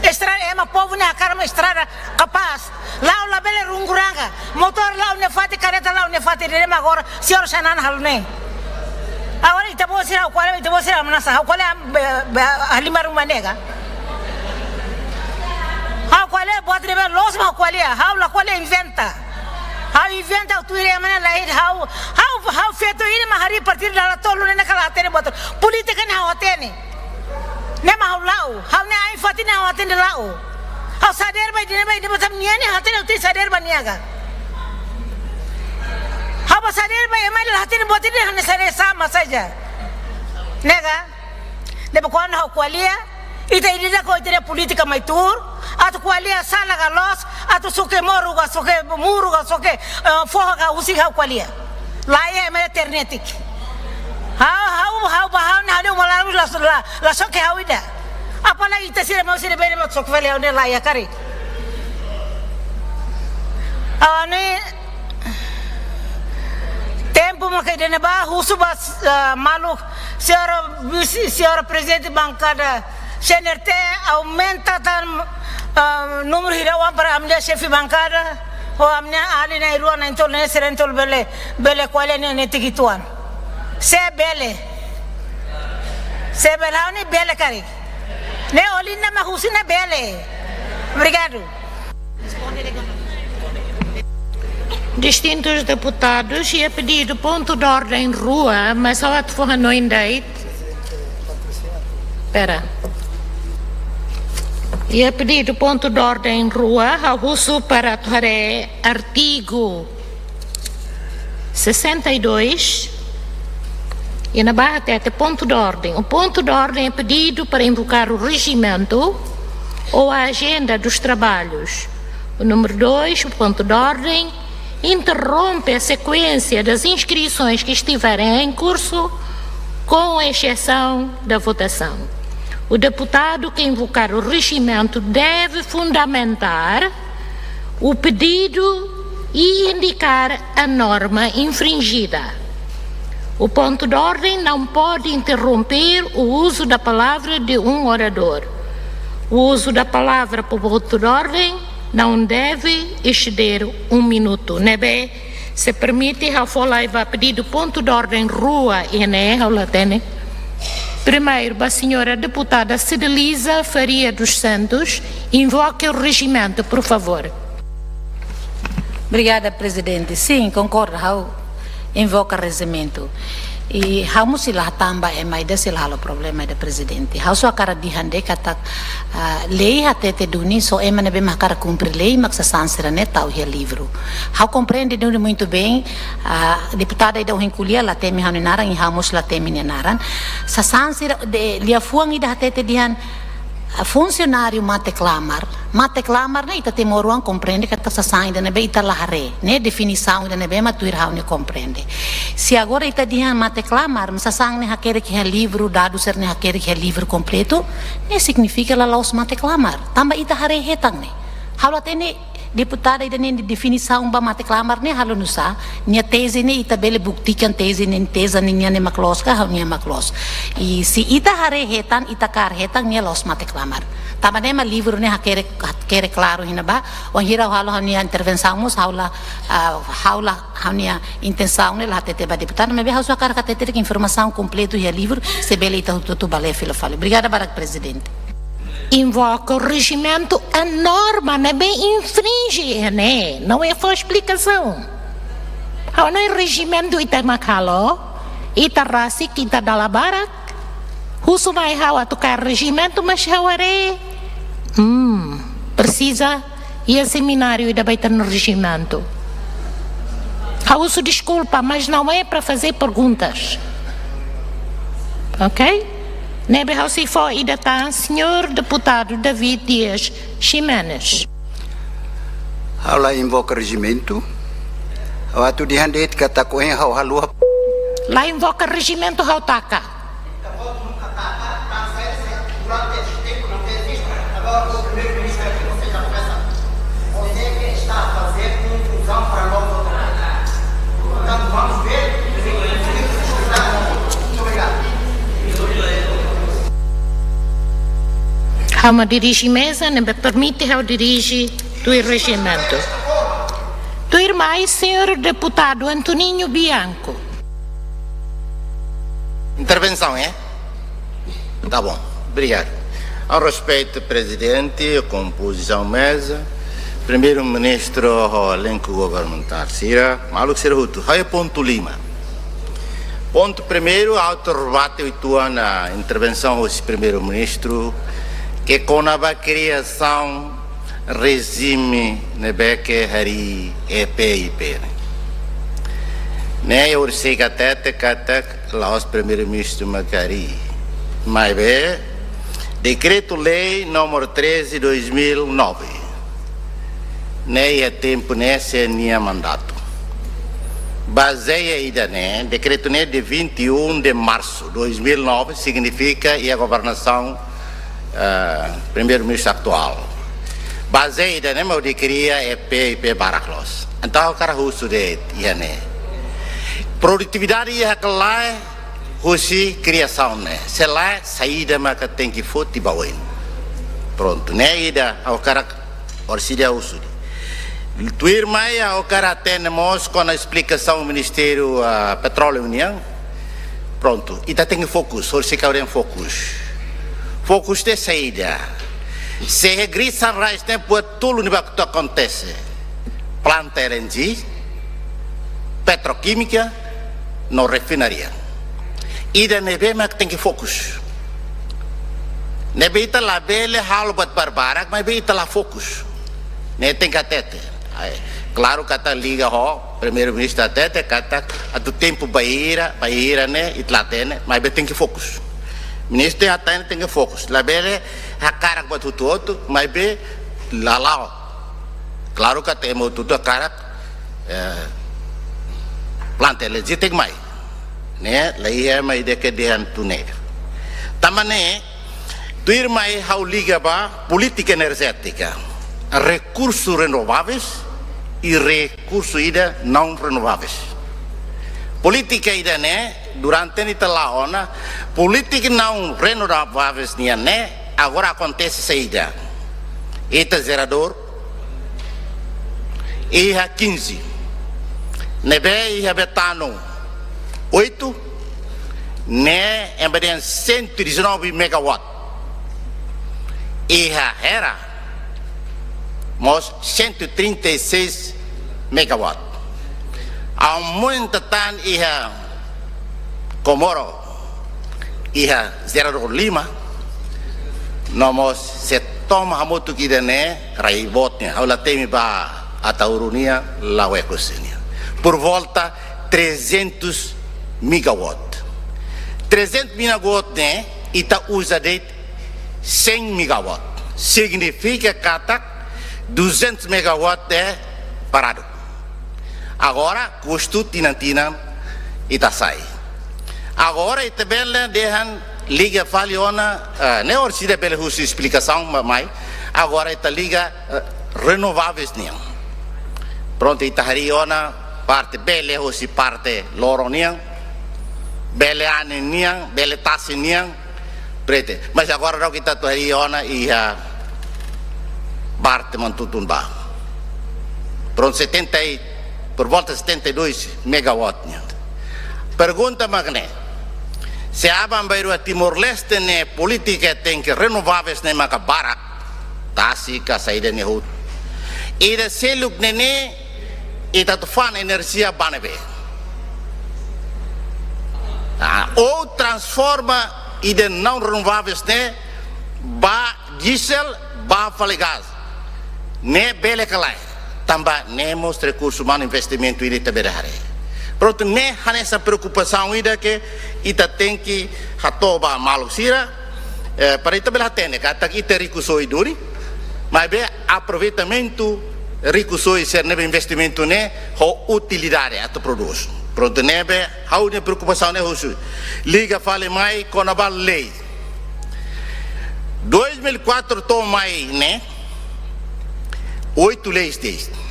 Estrada, ema povu ne'e hakarak mak estrada kapás. La'o labele runguranga. Motór la'o nia fatin, kareta la'o nia fatin, ne'e mak agora señór Xanana halo ne'e. Agora ita-boot sira ha'u ko'alia, ita-boot sira ameasa. Ha'u ko'alia be, be, halimar uma nega. Ha'u ko'alia buat ne'ebé loos mak ha'u ko'alia. Ha'u la ko'alia inventa. Ha'u inventa, ha'u tuir ema nia lae, ha'u, ha'u, ha'u feto ida mak harii partidu dala tolu ne'e kala hatene buat. Polítika ne'e ha'u hatene. Ne'e mak ha'u la'o, ha'u-nia ain-fatin ne'e ha'u hatene la'o. Ha'u sadar ba ida-ne'e ba ida-ne'e, maibé nia ne'e hatene, ha'u tenke sadar ba nia ka. Ha'u ba sadar ba ema ida la hatene buat ida, ha'u-nia sadar sama saja. Ne'e ka? Ne'ebé kuandu ha'u ko'alia, ita ida-idak ho ita-nia polítika mai tuur, atu ko'alia sala ka loos, atu soke moru ka soke muru ka soke, eh, foho ka husik ha'u ko'alia. Lae, ema internet. Ha'u, ha'u, ha'u ba ha'u-nia ha'u-nia uma laran la, la, la soke ha'u ida. Apalagi ita sira maun sira bele mak soke fali ha'u-nia lae karik. Ha'u-nia tempu mak ida-ne'ebá, husu ba, ah, maluk, señora vise, señora prezidente bankada C N R T, aumenta tan, ah, númeru hira-oan para ami-nia xefe bankada, ho ami-nia alin na'in-rua, na'in-tolu, na'in-rua, na'in-tolu bele, bele ko'alia netik uitoan. Se bele. Se bele, ha'u-nia bele karik. Ne'e Olinda mak husu ne'e bele. Obrigadu. Distintus deputadus, iha pedidu pontu de orden rua, mas ha'u atu fó hanoin de'it. Espera. Iha pedidu pontu de orden rua, ha'u husu para atu haree artigu sessenta e dois, iha ne'ebá hatete pontu de orden. O ponto de ordem é pedido para invocar o regimento ou a agenda dos trabalhos. O número dois, o ponto de ordem, interrompe a sequência das inscrições que estiverem em curso, com exceção da votação. O deputado que invocar o regimento deve fundamentar o pedido e indicar a norma infringida. O ponto de ordem não pode interromper o uso da palavra de um orador. O uso da palavra por ponto de ordem não deve exceder um minuto. Ne'ebé, se permite, ha'u fó lai ba pedidu pontu de ordem rua, iha ne'e ha'u la hatene. Primeiru, ba señora deputada Cidelisa Faria dos Santos, invoque o regimento, por favor. Obrigada, prezidente. Sin, konkorda, ha'u invoka rejimentu. I ha'u mós sei la hatán ba ema ida sei la halo problema ida, prezidente. Ha'u só hakarak dehan de'it katak, ah, lei hatete duni, só ema ne'ebé mak hakarak kumpre lei mak sasán sira-ne'e tau iha livru. Ha'u komprende duni muito bem, ah, deputada ida ohin ko'alia la temi ha'u-nia naran, i ha'u mós la temi nia naran. Sasán sira de, liafuan ida hatete dehan, Funsionáriu mate-klamar, mate-klamar ne'e ita timoroan komprende katak sasán ida ne'ebé ita la haree, ne'e definisaun ida ne'ebé mak tuir ha'u-nia komprende. Se agora ita dehan mate-klamar, sasán ne'e hakerek iha livru, dadus sira-ne'e hakerek iha livru kompletu, ne'e signifika la la'ós mate-klamar, tanba ita haree hetan ne'e. Ha'u la hatene deputada ida-ne'e nia definisaun ba mate-klamar ne'e halo nu'usá, nia teze ne'e ita bele buktikan teze ne'e, teze ne'e nian ne'e mak loos ka, ha'u-nian mak loos. I se ita haree hetan, ita kaer hetan, nia la'ós mate-klamar. Tanba ne'e mak livru ne'e hakerek, hakerek klaru iha ne'ebá, wainhira ha'u halo ha'u-nia intervensaun mós ha'u la, ah, ha'u la, ha'u-nia intensaun ne'e la hatete ba deputada, maibé ha'u só hakarak hatete de'it informasaun kompletu iha livru, se bele ita hotu-hotu bá lee fila fali. Obrigada barak, Prezidente. Invoka rejimentu é norma, ne'ebé infringe, ne'e, não é fó esplikasaun. Ha'u hanoin rejimentu ita mak halo, ita rasik, ita dala barak, husu mai ha'u atu kaer rejimentu, mas ha'u haree, hmm, presiza iha semináriu ida ba ita-nia rejimentu. Ha'u husu deskulpa, mas não é para fazer perguntas. Ok? Ne'ebé ha'u sei fó ida tan, señór deputadu David Dias Ximenes. Ha'u la invoka rejimentu. Ha'u atu dehan de'it katak ohin ha'u haluha. La invoka rejimentu, ha'u taka. Ha'u mak dirije meza, ne'ebé permite ha'u dirije tuir rejimentu. Tuirmai, señór deputadu Antoninho Bianco. Intervensaun, é? Tá bom, obrigadu. Ho respeitu, Prezidente, kompozisaun meza, Primeiru-Ministru, ho elenku governamentál sira, maluk sira hotu. Ha'u iha pontu lima. Pontu primeiru, ha'u atu rebate uitoan intervensaun husi Primeiru-Ministru, ke kona-ba kriasaun rejime ne'ebé ke harii E P I P ne'e. Ne'e horiseik hatete katak la'ós Primeiru-Ministru mak harii. Maibé, Dekretu-Lei número treze dois mil e nove. Ne'e iha tempu ne'e sira-nia mandatu. Bazeia ida-ne'e, dekretu ne'e de vinte e um de março dois mil e nove, signifika iha governasaun, eh, Primeiru-Ministru atuál. Bazeia ida-ne'e mak hodi kria E P I P barak loos. Entaun, ha'u hakarak husu de'it iha ne'e. Produtividade iha ka lae husi kriasaun ne'e. Se lae, saida maka tenke foti ba oin. Prontu, ne'e ida ha'u hakarak orsida husu de'it. Tuirmai ha'u hakarak hatene mós kona-ba esplikasaun Ministériu, ah, Petróleu nian. Prontu, ita tenke fokus, horiseik ha'u dehan fokus. Fokus de'it saida? Se iha Great Sunrise ne'e buat tolu ne'ebé atu akontese. Planta L N G, petrokímika, no refinaria. Ida ne'ebé mak tenke fokus. Ne'ebé ita labele halo buat barbarak, maibé ita la fokus. Ne'e tenke hatete. Ai, klaru katak liga ho Primeiru-Ministru hatete katak atu tempu bainhira, bainhira ne'e ita la hatene, maibé tenke fokus. Ministru hatene tenke fokus. Labele hakarak buat hotu-hotu, maibé la la'o. Klaru katak ema hotu-hotu hakarak, eh, planta L N G tenke mai. Ne'e, la iha ema ida ke dehan tun ne'e. Tanba ne'e, tuirmai ha'u liga ba polítika enerjétika, rekursu renováveis i rekursu ida não renováveis. Polítika ida-ne'e, durante ne'e ita la'o ona, polítika não renováveis nian ne'e, agora akontese saida? Ita jeradór, iha quinze. Ne'ebé iha Betano oito, ne'e ema dehan cento e dezenove megawatt. Iha Hera mós cento e trinta e seis megawatt. Aumenta tan iha Comoro, iha jeradór lima, no mós se toma hamutuk ida-ne'e, rai boot nian, ha'u la temi ba Ataúru nian, Lauecos nian. Por volta trezentos megawatt. Trezentos megawatt ne'e, ita uza de'it Cem megawatt. Signifika katak duzentos megawatt ne'e paradu. Agora, kustu tinan-tinan ita hasai. Agora ita bele dehan liga fali ona, eh, ne'e orsida bele husu esplikasaun ma-, mai. Agora ita liga, eh, renováveis nian. Prontu, ita harii ona parte bele husi parte loron nian, bele anin nian, bele tasi nian, prete. Mas agora daudaun ita atu harii ona iha parte Mantutun ba. Prontu, setenta e, por volta setenta e dois megawatt nian. Pergunta mak ne'e, se aban-bainrua Timor-Leste ne'e polítika tenke renováveis ne'e maka barak, tasi ka saida ne'e hotu. Ida seluk ne'e ne'e, ita atu fa'an enerjia ba ne'ebé? Ah, ou transforma ida não renováveis ne'e ba diesel, ba fali gás. Ne'e bele ka lae? Tanba ne'e mós rekursu umanu, investimentu ida ita bele haree. Prontu, ne'e hanesan preokupasaun ida ke ita tenke hato'o ba maluk sira, eh, para ita bele hatene katak ita rikusoin duni, maibé aproveitamentu rikusoin sira ne'ebé investimentu ne'e ho utilidade atu prodús. Prontu, ne'ebé ha'u-nia preokupasaun ne'e husu. Liga fali mai kona-ba lei. Dois mil e quatro to'o mai ne'e, oito leis de'it.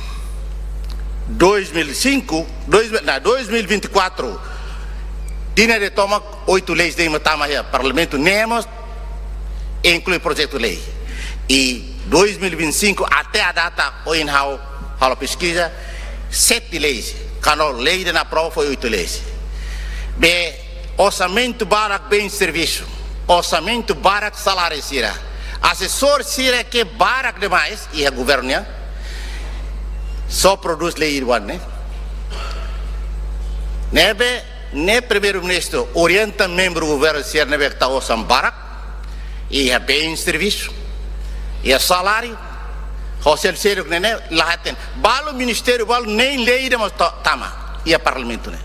Dois mil e cinco, dois mil, não, dois mil e vinte e quatro, tinan ida tomak oito leis de'it mak tama iha Parlamentu, ne'e mós inklui projetu lei. I dois mil e vinte e cinco até à data ohin ha'u halo peskiza, sete leis. Kuandu lei ida aprova foin oito leis. Be orsamentu barak bens servisu, orsamentu barak saláriu sira, asesór sira ke barak demais iha governu nian, só prodús lei ida-ne'e. Ne'ebé ne'e Primeiru-Ministru orienta membru governu sira ne'ebé tau orsamen barak iha bens servisu, iha saláriu, ho selu-seluk ne'e ne'e la hatene. Balu ministériu balu nein lei ida mós to-, tama iha Parlamentu ne'e.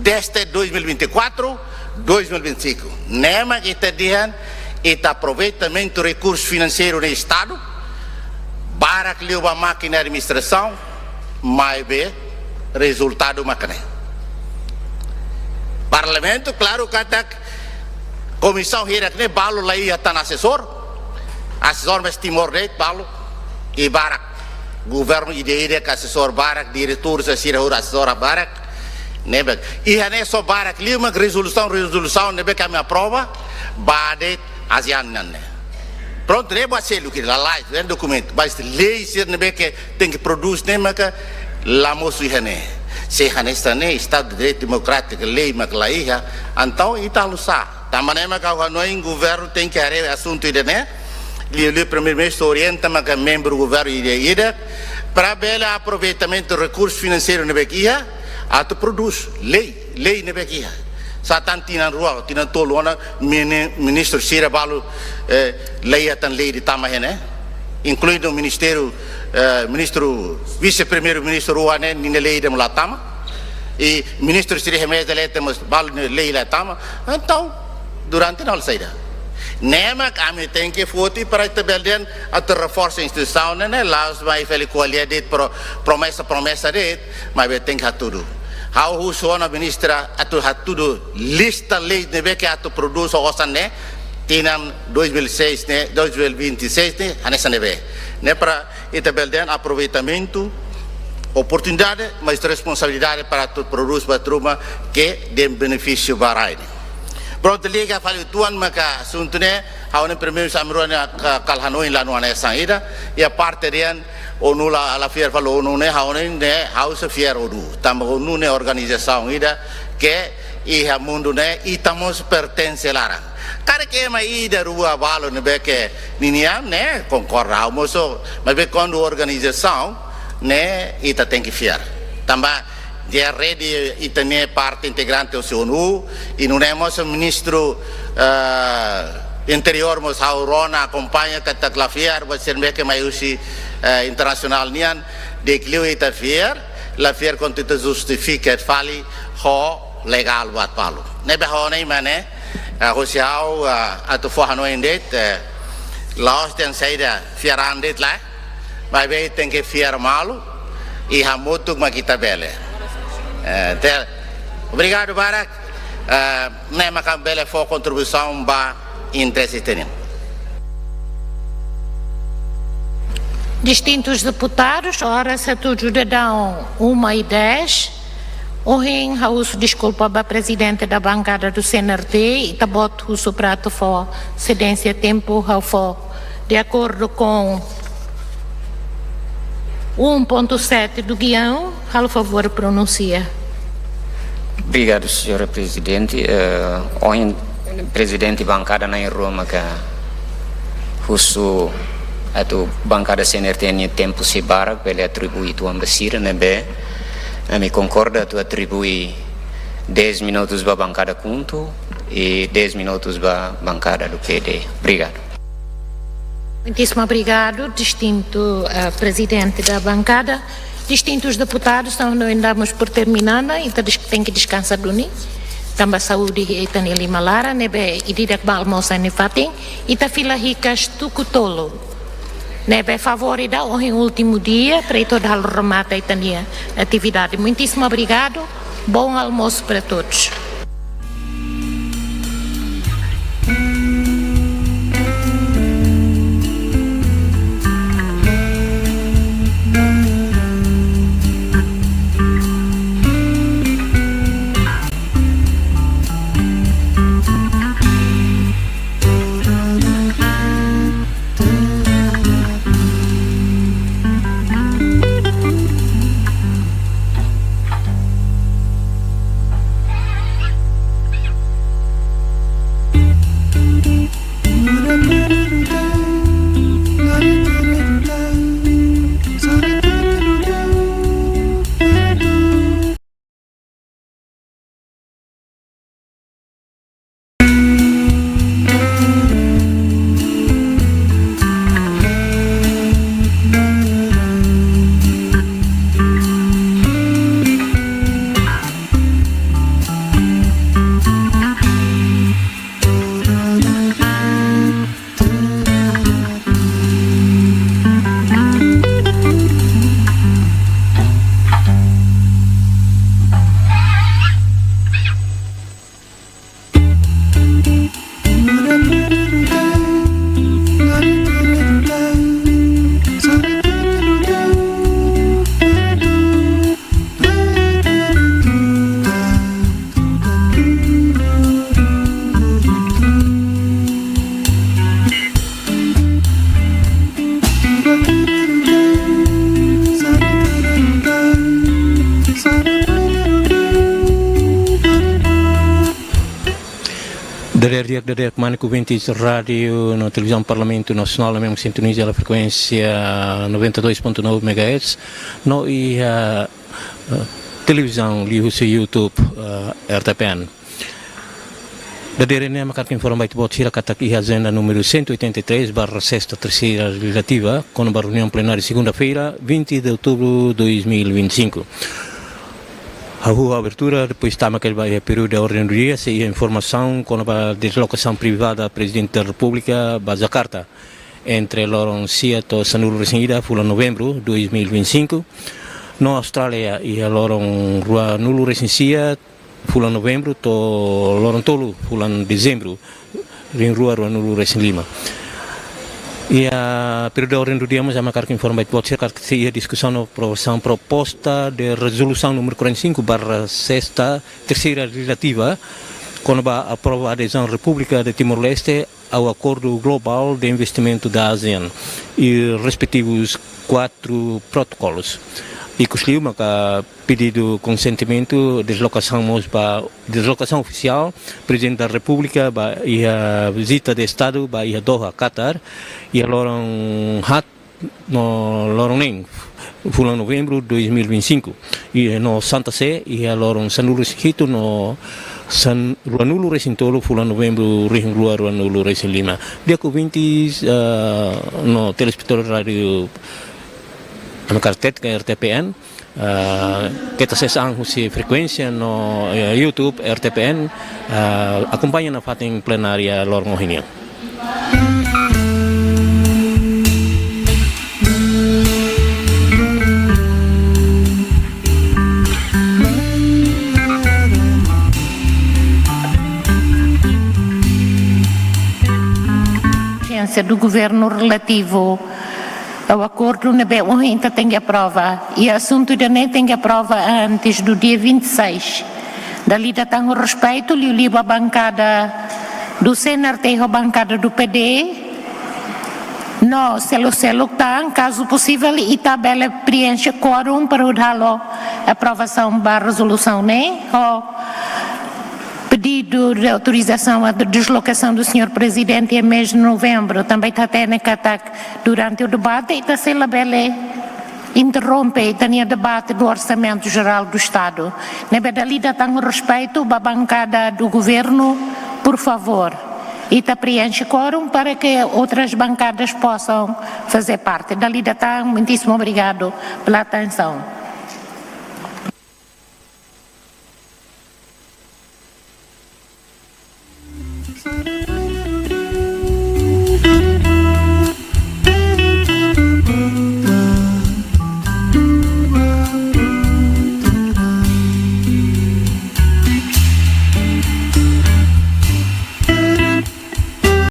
Desde dois mil e vinte e quatro, dois mil e vinte e cinco. Ne'e mak ita dehan, ita aproveitamentu rekursu finanseiru iha Estadu barak liu ba mákina administrasaun, maibé rezultadu mak ne'e. Parlamentu, klaru katak komisaun hirak ne'e balu la iha tan asesór, asesór mós Timor de'it balu, i barak. Governu ida-idak asesór barak, diretór sira hotu asesór barak, ne'ebé iha ne'e só barak liu mak rezolusaun, rezolusaun ne'ebé ke ami aprova, ba de'it ASEAN nian ne'e. Prontu, ne'e buat seluk, lalais, ne'e dokumentu, mas lei sira ne'ebé ke tenke prodús ne'e maka la mosu iha ne'e. Se hanesan ne'e, Estadu de Direitu Demokrátiku, lei maka la iha, entaun ita halo sá? Tanba ne'e maka ha'u hanoin governu tenke haree asuntu ida-ne'e, liuliu Primeiru-Ministru orienta maka membru governu ida-idak, para bele aproveitamentu rekursu finanseiru ne'ebé ke iha, atu prodús lei, lei ne'ebé ke iha. Sá tan tinan rua, tinan tolu ona, mini-, ministru sira balu, eh, la iha tan lei ida tama iha ne'e, inkluidu ministériu, eh, ministru, vise-primeiru-ministru rua ne'e, ninia lei ida mós la tama. I ministru sira iha meza leten mós balu nia lei la tama. Entaun, durante ne'e halo saida? Ne'e mak ami tenke foti para ita bele dehan atu reforsa instituisaun ne'e, ne'e la'ós mai fali ko'alia de'it pro-, promesa, promesa de'it, maibé tenke hatudu. Ha'u husu ona ministra atu hatudu lista lei ne'ebé ke atu prodús ho osan ne'e, tinan dois mil e seis ne'e, dois mil e vinte e seis ne'e, hanesan ne'ebé. Ne'e para ita bele dehan aproveitamentu oportunidade, mas responsabilidade para atu prodús buat ruma ke dehan benefísiu ba rai ne'e. Prontu, liga fali uitoan maka asuntu ne'e, ha'u-nia Primeiru-Ministru ami rua ne'e ka-, kala hanoin la iha hanesan ida, iha parte dehan ONU la, la fiar fali ONU ne'e, ha'u ne'e, ne'e, ha'u sei fiar ONU. Tanba ONU ne'e organizasaun ida ke iha mundu ne'e, ita mós pertense laran. Karik ema ida rua balu ne'ebé ke ninian ne'e, konkorda, ha'u mós, maibé kuandu organizasaun ne'e ita tenke fiar. Tanba dehan rede ita ne'e parte integrante hosi ONU, i nune'e mós ministru, eh, interiór mós ha'u rona akompaña katak la fiar, buat sira ne'ebé ke mai husi, eh, internasionál nian, di'ak liu ita fiar, la fiar kuandu ita justifika fali ho legál buat balu. Ne'ebé ha'u hanoin mak ne'e, eh, husi ha'u, eh, atu fó hanoin de'it, eh, La'ós dehan saida, fiar an de'it lae, maibé tenke fiar malu, i hamutuk mak ita bele. Eh, te-, obrigadu barak, eh, ne'e mak ami bele fó kontribuisaun ba interese ita-nian. Distintus deputadus, oras atu daudaun uma e dez. Ohin ha'u husu deskulpa ba prezidente da bankada do C N R T, ita-boot husu para atu fó sedénsia tempu, ha'u fó de acordo com um ponto sete do guião, halo favór pronunsia. Obrigadu, señora Prezidente. Eh, ohin prezidente bankada na'in-rua maka husu atu bankada C N R T nia tempu sei barak, bele atribui tuan ba sira, ne'ebé ami konkorda atu atribui dez minutus ba bankada KHUNTO i dez minutus ba bankada do P D. Obrigadu. Muitíssimo obrigado, distinto, eh, presidente da bancada. Distintus deputadus, entaun, nós damos por terminada, ita des-, tenke deskansa duni. Tanba saúde ita-nia liman laran, ne'ebé ida-idak bá almosa nia fatin, ita fila hikas tuku tolu. Ne'ebé favór ida ohin últimu dia, para ita halo remata ita-nia atividade. Muitíssimo obrigado, bom almoço para todos. Dadeer di'ak, dadeer kmanek ouvintes Rádiu no Televizaun Parlamentu Nasionál, ne'ebé sintoniza hela frekuénsia noventa e dois ponto nove megahertz, no iha, eh, televizaun liuhusi YouTube, eh, R T P N. Dadeer ne'e ha'u hakarak informa ba ita-boot sira katak iha ajenda númeru cento e oitenta e três barra sexta terceira legislativa, kona-ba reuniaun plenária segunda-feira, vinte de outubro dois mil e vinte e cinco. Hahú abertura, depois tama keta ba iha períodu de ordem do dia, sei iha informasaun kona-ba deslokasaun privada Prezidente da Repúblika ba Jakarta, entre loron sia to'o sanulu-resin-ida fulan Novembru dois mil e vinte e cinco, no Austrália iha loron ruanulu-resin-sia fulan Novembru to'o loron tolu fulan Dezembru rihun rua ruanulu-resin-lima. Iha períodu ordem do dia mós ha'u hakarak informa ba ita-boot sira katak sei iha diskusaun no aprovasaun proposta de rezolusaun númeru quarenta e cinco barra sexta terceira legislativa, kona-ba aprova adezaun Repúblika de Timor-Leste ao Acordo Global de Investimento da ASEAN e respectivos quatro protocolos. Ikusliu maka pedidu konsentimentu deslokasaun mós ba, deslokasaun ofisiál Prezidente da Repúblika ba iha vizita de Estadu ba iha Doha, Qatar, iha loron haat no loron neen fulan Novembru dois mil e vinte e cinco, i no Santa Sé iha loron sanulu-resin-hitu no san-, ruanulu-resin-tolu fulan Novembru rihun rua ruanulu-resin-lima. Di'ak ouvintes, eh, no telespetadór rádiu Amekar Tetek R T P N, eh, keta sesa an husi frekuénsia no, eh, YouTube R T P N, eh, akompaña nafatin plenária loron ohin nian. do governo relativo ao acordo ne'ebé ohin ita tenke aprova. E asuntu ida-ne'e tenke aprova antes do dia vinte e seis. Dala ida tan ho respeitu, liuliu ba bankada do C N R T ho bankada do P D, no seluk-seluk tan, kazu posivel, ita bele preenxe quórum para hodi halo aprovasaun ba rezolusaun ne'e, ho pedido de autorização à deslocação do senhor Presidente em mês de novembro. Tanba ita hatene katak durante o debate ita sei labele interrompe ita-nia debate do Orçamento Geral do Estado. Ne'ebé dala ida tan ho respeitu ba bankada do governo, por favor, ita preenxe quórum para que outras bancadas possam fazer parte. Dala ida tan, muitíssimo obrigado pela atenção.